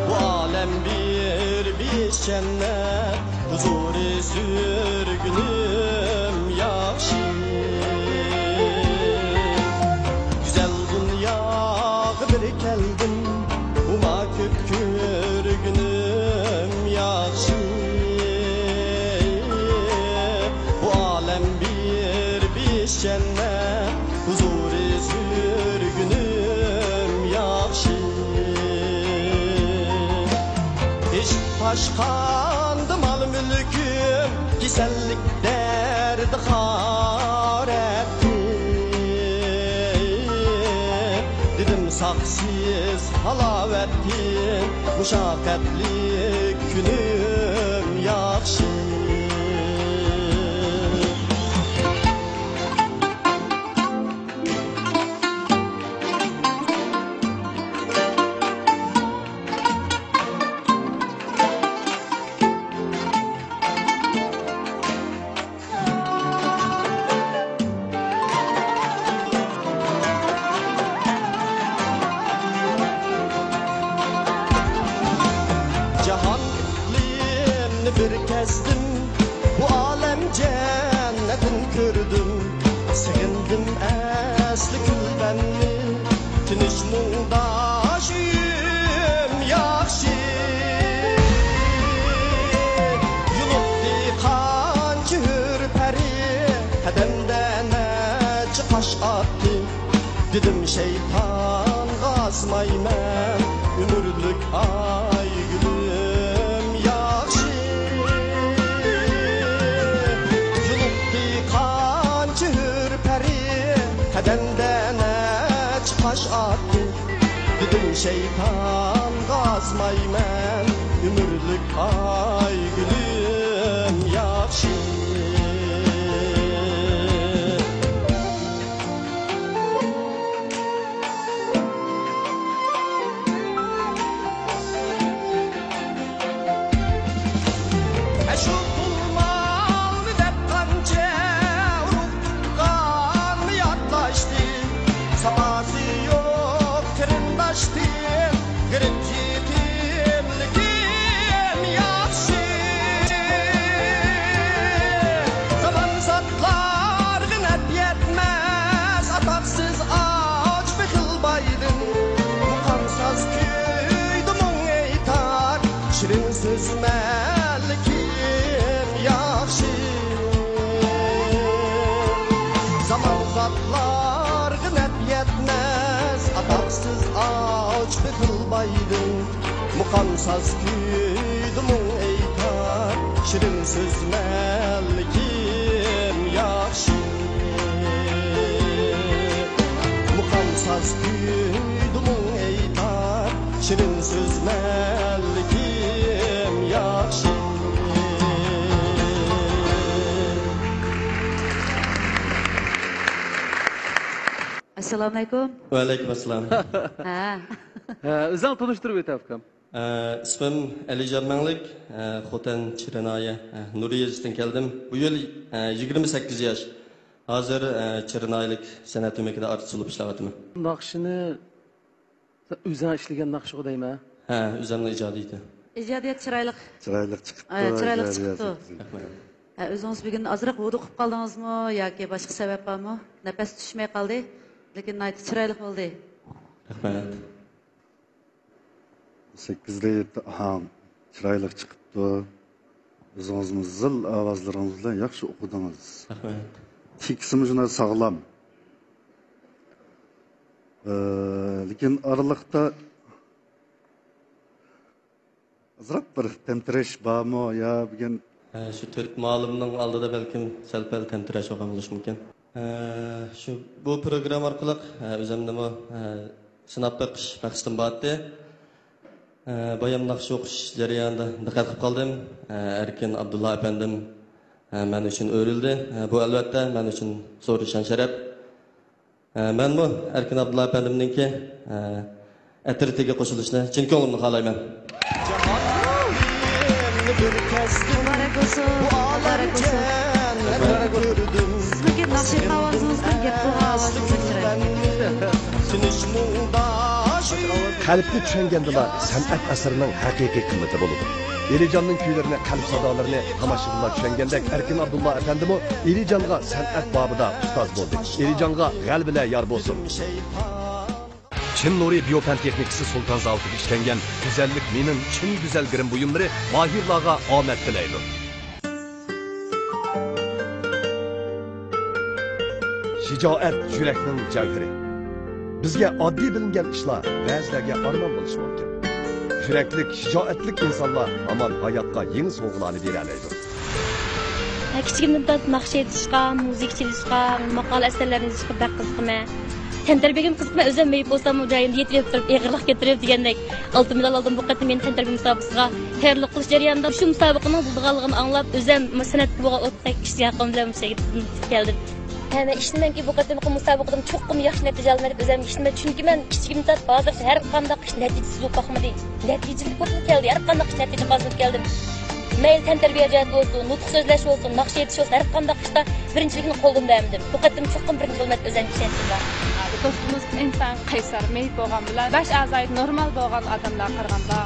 بۇ ئالەم بىر بېيىش جەننەت، ھۇزۇرى سۈرگىنىم ياخشى. گۈزەل دۇنياغا بىر كەلدىم، ھۇما كۆپ كۆرگىنىم ياخشى. بۇ ئالەم بىر بېيىش جەننەت، ھۇزۇرى سۈرگىنىم ياخشى. ئىشق تاشقاندا مال-مۈلكۈم، كېسەللىك دەردى خار ئەتتى. دېدىم ساقسىز ھالاۋەتتىن، مۇشەققەتلىك كۈنۈم ياخشى. جاھان ئىقلىمنى بىر كەزدىم، بۇ ئالەم جەننىتىنى كۆردۈم. سېغىندىم ئەسلى كۈلپەمنى، تىنچ مۇڭداش ئۆيۈم ياخشى. يولۇقتى قانچە ھۆر پەرى، قەدەمدە نەچچە قاش ئاتتى. دېدىم شەيتانغا ئازمايمەن، ئۆمۈرلۈك ئايگۈلۈم ياخشى. يولۇقتى قانچە ھۆر پەرى، قەدەمدە نەچچە قاش ئاتتى. دېدىم شەيتانغا ئازمايمەن، ئۆمۈرلۈك ئايگۈلۈم ياخشى. ئەشۇ پۇل مالنى دەپ قانچە ئۇرۇق تۇغقاننى ياتلاشتى. ساپاسى يوق قېرىنداشتىن غېرىب يېتىملىكىم ياخشى. زامان زاتلارغا نەپ يەتمەس، ئاتاقسىز ئاچ بېخىل بايدىن. مۇقام ساز كۈيدە مۇڭ ئېيتار، شېرىن سۆز مەلىكىم ياخشى. زامان زاتلارغا نەپ يەتمەس، ئاتاقسىز ئاچ بېخىل بايدىن. مۇقام ساز كۈيدە مۇڭ ئېيتار، شېرىن سۆز مەلىكىم ياخشى. مۇقام ساز كۈيدە مۇڭ ئېيتار، شېرىن سۆز مەلىكىم ياخشى. ئەسسالامۇئەلەيكۇم. ۋەئەلەيكۇم ئەسسالام. ھە. ھە، ئۆزۈڭ تونۇشتۇرۇپ ئۆتە، ئۇكام. ئە، ئىسمىم ئەلىجان مەڭلىك، ئە، خوتەن چىرى ناھىيە، ئە، نۇرى يېزىسىدىن كەلدىم. بۇ يىل، ئە، يىگىرمە سەككىز ياش. ھازىر، ئە، چىرنايلىك سەنئەت ئۆمىكىدە ئارتىس بولۇپ ئىشلەۋاتىمەن. ناخشىنى ئۆزۈڭ ئىشلىگەن ناخشىغۇ دەيمەن. ھە، ئۆزۈمنىڭ ئىجادىيىتى. ئىجادىيەت چىرايلىق. چىرايلىق چىقىپتۇ، ئە، چىرايلىق ئىجادىيەت. چىقىپتۇ. رەھمەت. ئە، ئۆزىڭىز بۈگۈن ئازراق ھودۇقۇپ قالدىڭىزمۇ ياكى باشقا سەۋەب بارمۇ؟ نەپەس چۈشمەي قالدى، لېكىن ناھايىتى چىرايلىق بولدى. رەھمەت. سەككىزدە يەتتە ئاھاڭ چىرايلىق چىقىپتۇ. ئۆزىڭىزمۇ زىل ئاۋازلىرىڭىز بىلەن ياخشى ئوقۇدىڭىز. رەھمەت. تېكىستىمۇ شۇنداق ساغلام. ئە، لېكىن ئارىلىقتا ئازراق بىر تەمتىرەش بارمۇ يا بۈگۈن؟ ھە، شۇ تۆت مۇئەللىمنىڭ ئالدىدا بەلكىم سەل-پەل تەمتىرەش بولغان بولۇشى مۇمكىن. ھە، شۇ، بۇ پروگرامما ئارقىلىق، ھە، ئۆزۈمنىمۇ، ھە، سىناپ بېقىش مەقسىتىم بارتى. ھە، بايام ناخشا ئوقۇش جەريانىدا دىققەت قىلىپ قالدىم. ھە، ئەركىن ئابدۇللا ئەپەندىم، ھە، مەن ئۈچۈن ئۆرۈلدى. ھە، بۇ ئەلۋەتتە مەن ئۈچۈن زور شان-شەرەپ. ھە، مەنمۇ ئەركىن ئابدۇللا ئەپەندىمنىڭكى، ھە، ئەترىتىگە قوشۇلۇشنى چىن كۆڭلۈمدىن خالايمەن. مۇبارەك بولسۇن، مۇبارەك بولسۇن. سىزنىڭكى ناخشا ئاۋازىڭىزدىن گەپ قىلغان ئاۋازىڭىز بەك چىرايلىق. قەلبنى چۈشەنگەندىلا سەنئەت ئەسىرىنىڭ ھەقىقىي قىممىتى بولىدۇ. ئېلىجاننىڭ كۈيلىرىنى، قەلب سادالىرىنى تاماشىبىنلار چۈشەنگەندەك، ئەركىن ئابدۇللا ئەپەندىمۇ ئېلىجانغا سەنئەت بابىدا ئۇستاز بولدى. ئېلىجانغا غەلىبىلەر يار بولسۇن! چىن نۇرى بىيوپەن تېخنىكىسى سۇلتان زاۋۇتىدا ئىشلەنگەن گۈزەللىك مېنىڭ چىن گۈزەل گىرىم بۇيۇملىرى ماھىرلارغا ئامەت تىلەيدۇ. شىجائەت يۈرەكنىڭ جەۋھىرى. بىزگە ئاددىي بىلىنگەن ئىشلار بەزىلەرگە ئارمان بولۇشى مۇمكىن. يۈرەكلىك، شىجائەتلىك ئىنسانلار ھامان ھاياتقا يېڭى سوۋغىلارنى بېرەلەيدۇ. كىچىكىمدىن تارتىپ ناخشا ئېيتىشقا، مۇزىكا چېلىشقا، ماقالە ئەسەرلەرنى يېزىشقا بەك قىزىقىمەن. تەنتەربىيەگىمۇ قىزىقىمەن، ئۆزۈم مېيىپ بولساممۇ جايىمدا يېتىپ يېتىپ تۇرۇپ، ئېغىرلىق كۆتۈرۈپ دېگەندەك. ئالتە مېدال ئالدىم بۇ قېتىم مېنى تەنتەربىيە مۇسابىقىسىغا تەييارلىق قىلىش جەريانىدا شۇ مۇسابىقىنىڭ بولىدىغانلىقىنى ئاڭلاپ، ئۆزۈم مۇشۇ سەنئەتكە بولغان ئوتتەك ئىشتىياقىم بىلەن مۇشۇ يەرگە كەلدىم. ھە، مەن ئىشىنىمەنكى، بۇ قېتىمقى مۇسابىقىدىمۇ چوقۇم ياخشى نەتىجە ئالىمەن دەپ ئۆزۈمگە ئىشىنىمەن. چۈنكى مەن كىچىكىمدىن تارتىپ ھازىرغىچە ھەر قانداق ئىش نەتىجىسىز بولۇپ باقمىدى. نەتىجىلىك بولۇپلا كەلدى. ھەر قانداق ئىش نەتىجە قازىنىپ كەلدىم. مەيلى تەنتەربىيە جەھەتتە بولسۇن، نۇتۇق سۆزلەش بولسۇن، ناخشا ئېيتىش بولسۇن، ھەر قانداق ئىشتا بىرىنچىلىكنى قولدىن بەرمىدىم. بۇ قېتىم چوقۇم بىرىنچى بولىمەن دېگەن ئىشەنچىم بار. دوستىمىز ئىنسان قەيسەر، مېيىپ بولغان بىلەن بەش ئەزايى نورمال بولغان ئادەملەرگە قارىغاندا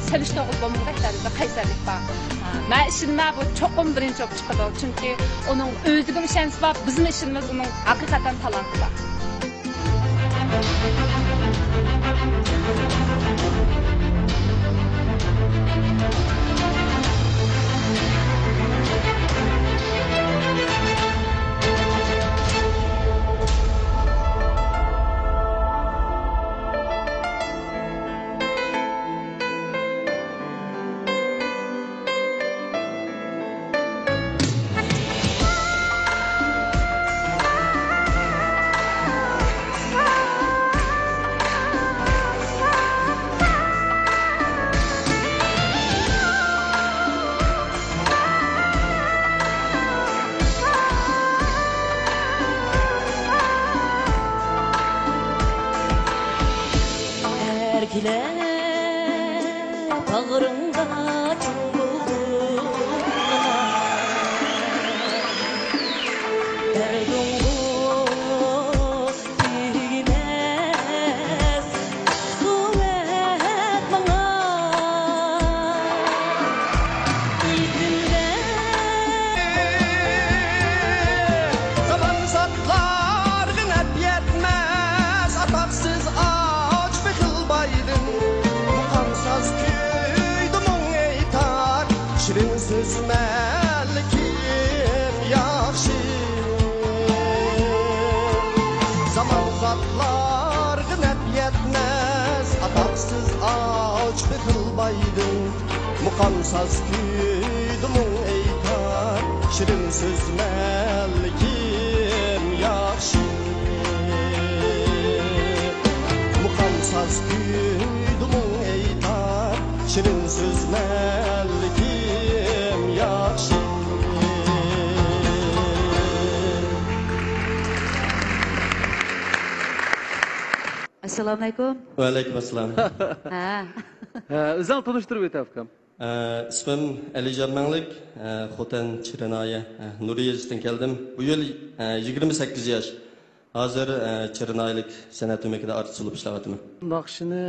سېلىشتۇرغىلى بولمىغۇدەك دەرىجىدە قەيسەرلىك بار. مەن ئىشىنىمەن، بۇ چوقۇم بىرىنچى بولۇپ چىقىدۇ، چۈنكى ئۇنىڭ ئۆزىگىمۇ ئىشەنچ بار، بىزمۇ ئىشىنىمىز، ئۇنىڭ ھەقىقەتەن تالانتى بار. ئەركىلەپ باغرىڭدا چوڭ بولغىنا، دەردىڭغۇ تۈگىمەس قۇۋۋەت ماڭا. زامان زاتلارغا نەپ يەتمەس، ئاتاقسىز ئاچ بېخىل بايدىن. مۇقام ساز كۈيدە مۇڭ ئېيتار، شېرىن سۆز مەلىكىم ياخشى. زامان زاتلارغا نەپ يەتمەس، ئاتاقسىز ئاچ بېخىل بايدىن. مۇقام ساز كۈيدە مۇڭ ئېيتار، شېرىن سۆز مەلىكىم ياخشى. مۇقام ساز كۈيدە مۇڭ ئېيتار، شېرىن سۆز مەلىكىم ياخشى. ئەسسالامۇئەلەيكۇم. ۋەئەلەيكۇم ئەسسالام. ھە. ھە، ئۆزۈڭ تونۇشتۇرۇپ ئۆتە، ئۇكام. ئە، ئىسمىم ئەلىجان مەڭلىك، ئە، خوتەن چىرىنايە، ئە، نۇرى يېزىسىدىن كەلدىم. بۇ يىل، ئە، يىگىرمە سەككىز ياش. ھازىر، ئە، چىرىنايىلىك سەنئەت ئۆمىكىدە ئارتىس بولۇپ ئىشلەۋاتىمەن. ناخشىنى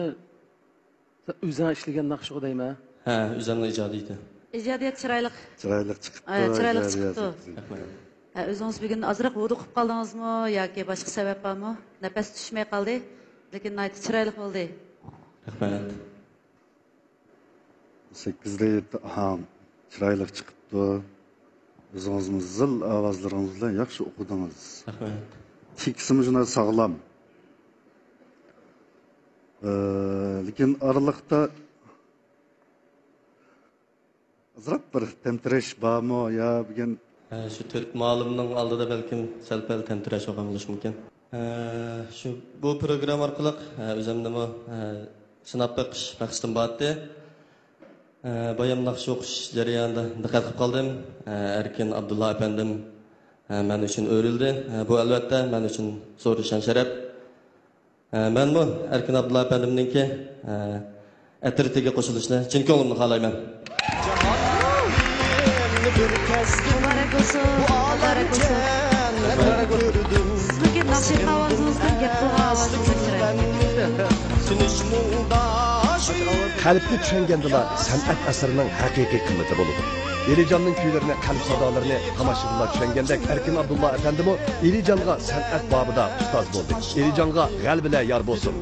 ئۆزۈڭ ئىشلىگەن ناخشىغۇ دەيمەن. ھە، ئۆزۈمنىڭ ئىجادىيىتى. ئىجادىيەت چىرايلىق. چىرايلىق چىقىپتۇ، ھە، چىرايلىق ئىجادىيەت. چىقىپتۇ. رەھمەت. ھە، ئۆزىڭىز بۈگۈن ئازراق ھودۇقۇپ قالدىڭىزمۇ ياكى باشقا سەۋەب بارمۇ؟ نەپەس چۈشمەي قالدى، لېكىن ناھايىتى چىرايلىق بولدى. رەھمەت. سەككىزدە يەتتە، ئاھا، چىرايلىق چىقىپتۇ. ئۆزىڭىزمۇ زىل ئاۋازلىرىڭىز بىلەن ياخشى ئوقۇدىڭىز. رەھمەت. تېكىستىمۇ شۇنداق ساغلام. ئە، لېكىن ئارىلىقتا ئازراق بىر تەمتىرەش بارمۇ يا بۈگۈن؟ ھە، شۇ تۆت مۇئەللىمنىڭ ئالدىدا بەلكىم سەل-پەل تەمتىرەش بولغان بولۇشى مۇمكىن. ھە، شۇ، بۇ پروگرامما ئارقىلىق، ھە، ئۆزۈمنىمۇ، ھە، سىناپ بېقىش مەقسىتىم بار ئىدى. ھە، بايام ناخشا ئوقۇش جەريانىدا دىققەت قىلىپ قالدىم. ھە، ئەركىن ئابدۇللا ئەپەندىم، ھە، مەن ئۈچۈن ئۆرۈلدى. ھە، بۇ ئەلۋەتتە مەن ئۈچۈن زور شان-شەرەپ. ھە، مەنمۇ ئەركىن ئابدۇللا ئەپەندىمنىڭكى، ھە، ئەترىتىگە قوشۇلۇشنى چىن كۆڭلۈمدىن خالايمەن. مۇبارەك بولسۇن، مۇبارەك بولسۇن. سىزنىڭكى ناخشا ئېيتقان ئاۋازىڭىزدىن گەپ قىلغان ئاۋازىڭىز بەك چىرايلىق. قەلبنى چۈشەنگەندىلا سەنئەت ئەسىرىنىڭ ھەقىقىي قىممىتى بولىدۇ. ئېلىجاننىڭ كۈيلىرىنى، قەلب سادالىرىنى تاماشىبىنلار چۈشەنگەندەك، ئەركىن ئابدۇللا ئەپەندىمۇ ئېلىجانغا سەنئەت بابىدا ئۇستاز بولدى. ئېلىجانغا غەلىبىلەر يار بولسۇن!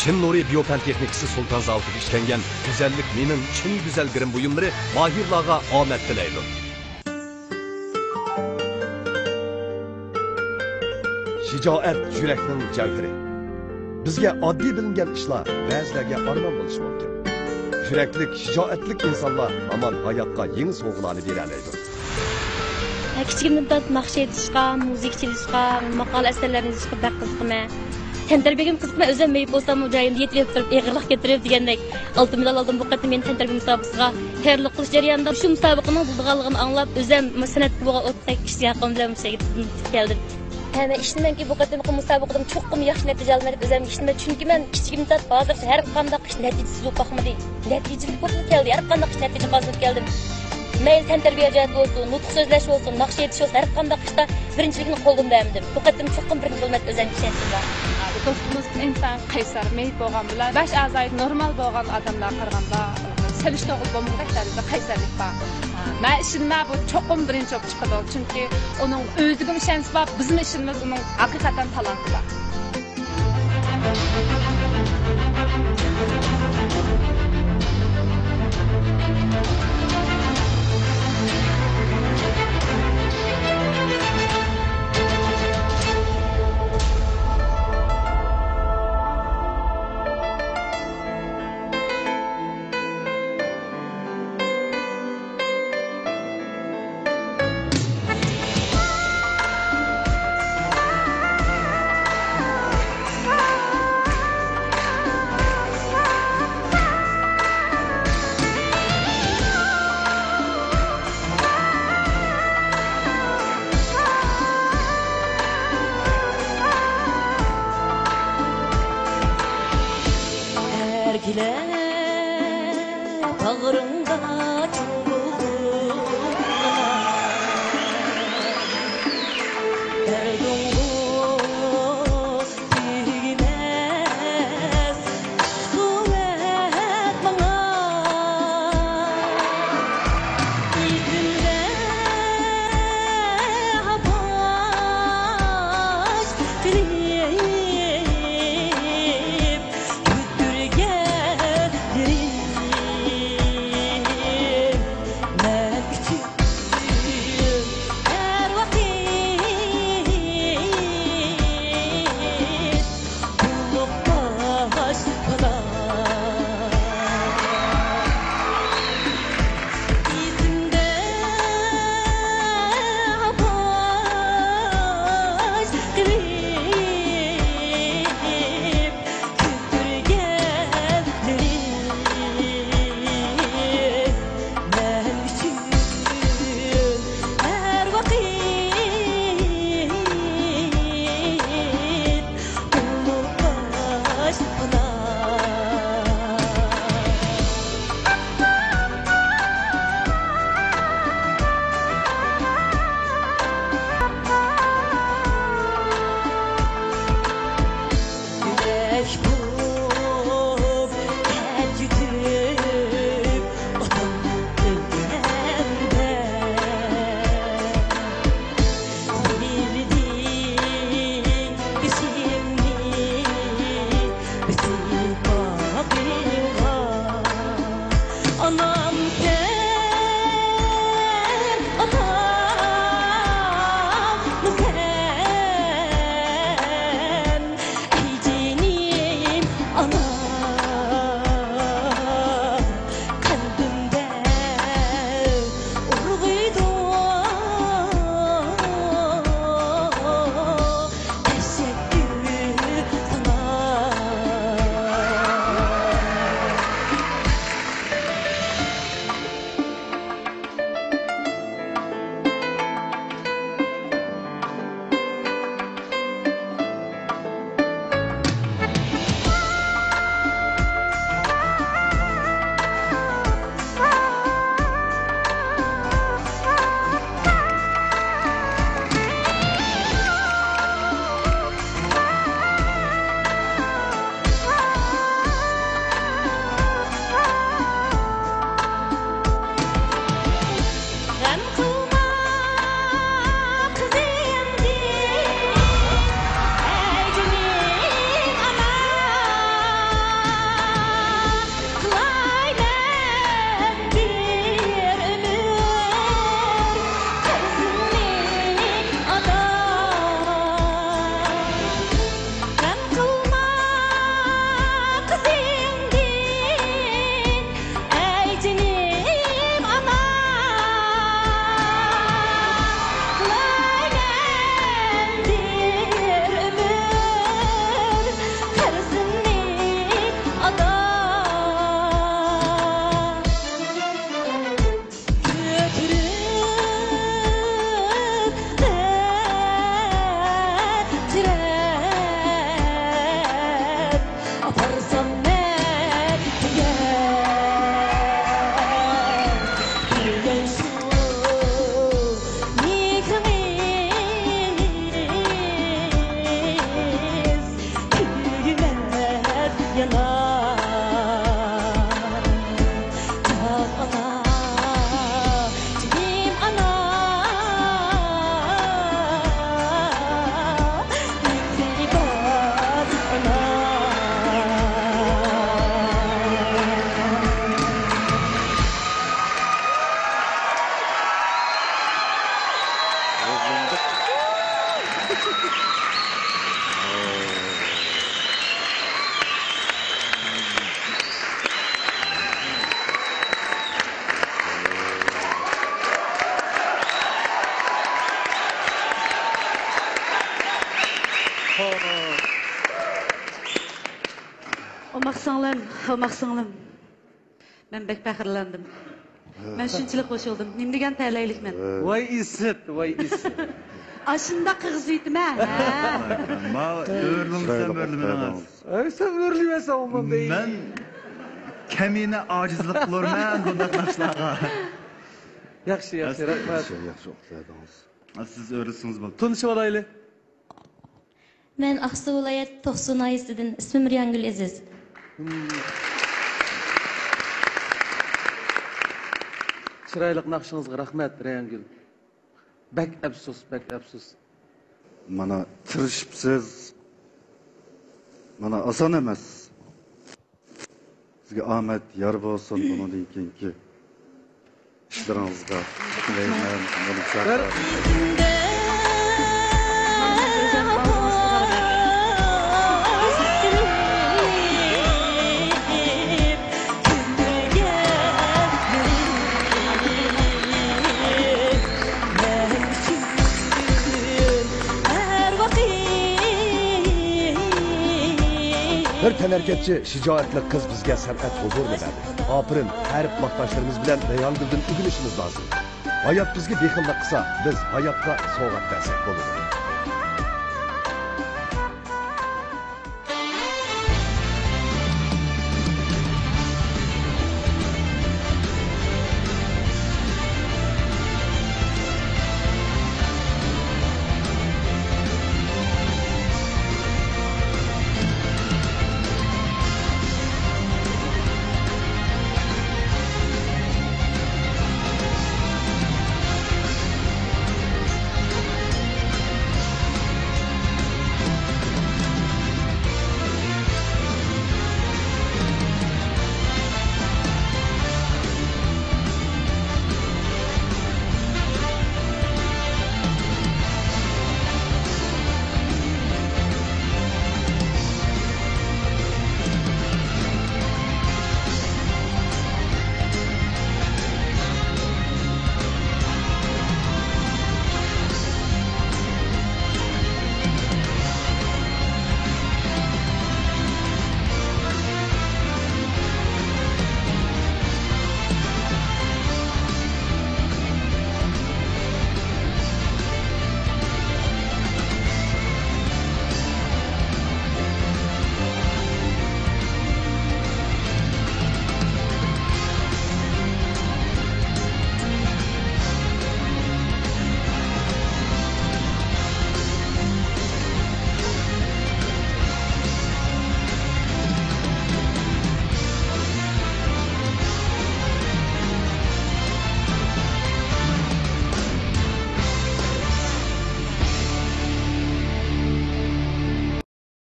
چىن نۇرى بىيوپەن تېخنىكىسى سۇلتان زاۋۇتىدا ئىشلەنگەن گۈزەللىك مېنىڭ چىن گۈزەل گىرىم بۇيۇملىرى ماھىرلارغا ئامەت تىلەيدۇ. شىجائەت يۈرەكنىڭ جەۋھىرى. بىزگە ئاددىي بىلىنگەن ئىشلار بەزىلەرگە ئارمان بولۇشى مۇمكىن. يۈرەكلىك، شىجائەتلىك ئىنسانلار ھامان ھاياتقا يېڭى سوۋغىلارنى بېرەلەيدۇ. كىچىكىمدىن تارتىپ ناخشا ئېيتىشقا، مۇزىكا چېلىشقا، ماقالە ئەسەرلەرنى يېزىشقا بەك قىزىقىمەن. تەنتەربىيەگىمۇ قىزىقىمەن، ئۆزۈم مېيىپ بولساممۇ جايىمدا يېتىپ يېتىپ تۇرۇپ، ئېغىرلىق كۆتۈرۈپ دېگەندەك. ئالتۇن مېدال ئالدىم بۇ قېتىم مېنى تەنتەربىيە مۇسابىقىسىغا تەييارلىق قىلىش جەريانىدا. شۇ مۇسابىقىنىڭ بولىدىغانلىقىنى ئاڭلاپ، ئۆزۈم سەنئەتكە بولغان ئوتتەك ئىشتىياقىم بىلەن مۇشۇ يەرگە كەلدىم. ھە، مەن ئىشىنىمەنكى، بۇ قېتىمقى مۇسابىقىدىمۇ چوقۇم ياخشى نەتىجە ئالىمەن دەپ ئۆزۈمگە ئىشىنىمەن. چۈنكى مەن كىچىكىمدىن تارتىپ ھازىرغىچە ھەر قانداق ئىش نەتىجىسىز بولۇپ باقمىدى. نەتىجىلىك بولۇپلا كەلدى. ھەر قانداق ئىش نەتىجە قازىنىپ كەلدىم. مەيلى تەنتەربىيە جەھەتتە بولسۇن، نۇتۇق سۆزلەش بولسۇن، ناخشا ئېيتىش بولسۇن، ھەر قانداق ئىشتا بىرىنچىلىكنى قولدىن بەرمىدىم. بۇ قېتىم چوقۇم بىرىنچى بولىمەن دەپ ئۆزۈمگە ئىشەنچىم بار. دوستىمىز ئىنتايىن قەيسەر، مېيىپ بولغان بىلەن باش ئەزايى نورمال بولغان ئادەملەرگە قارىغاندا سېلىشتۇرغىلى بولمىغۇدەك دەرىجىدە قەيسەرلىك بار. مەن ئىشىنىمەن، بۇ چوقۇم بىرىنچى بولۇپ چىقىدۇ. چۈنكى ئۇنىڭ ئۆزىگىمۇ ئىشەنچى بار، بىزمۇ ئىشىنىمىز، ئۇنىڭ ھەقىقەتەن تالانتى بار. ئەركىلەپ باغرىڭدا چوغۇلدۇرغىنا، دەردىڭغۇ تۈگىمەس قۇۋۋەت ماڭا. ئېيتىمدە ئاپاش تىلىپ كۈلدۈرگەنلىرىم. سىڭلىم، ئوماق سىڭلىم. مەن بەك پەخىرلەندىم. مەن شۇنچىلىك قوشۇلدۇم. نېمە دېگەن تەلەيلىك مەن. ۋاي ئىسىت، ۋاي ئىسىت. ئاشۇنداق قىغىزىۋېتىمەن. ھە. ما ئۆرلىمىسەم ئۆرلىمەڭ. ئەي، سەن ئۆرلىۋەرسەڭ ئۇنداق دەي. مەن كەمىنە ئاجىزلىق قىلۇرمەن بۇنداق ناخشىلارغا. ياخشى، ياخشى، رەھمەت. ياخشى، ياخشى ئوقۇپ بەردىڭىز. سىز ئۆرلىسىڭىز بولدى. تونۇشۇۋالايلى. مەن ئاقسۇ ۋىلايەت توقسۇ ناھىيەسىدىن، ئىسمىم رەيھانگۈل ئەزىز. چىرايلىق ناخشىڭىزغا رەھمەت، رەيھانگۈل. بەك ئەپسۇس، بەك ئەپسۇس. مانا تىرىشىپسىز. مانا ئاسان ئەمەس. سىزگە ئامەت يار بولسۇن بۇنىڭدىن كېيىنكى ئىشلىرىڭىزغا. تىلەيمەن. بىر بىر تەنھەرىكەتچى، شىجائەتلىك قىز بىزگە سەنئەت ھۇزۇرىنى بەردى. ئاپىرىن، ھەر قېتىم قۇلاقداشلىرىمىز بىلەن رەيھانگۈلدىن ئۆگىنىشىمىز لازىم. ھايات بىزگە بېخىللىق قىلسا، بىز ھاياتقا سوۋغات بەرسەك بولىدۇ.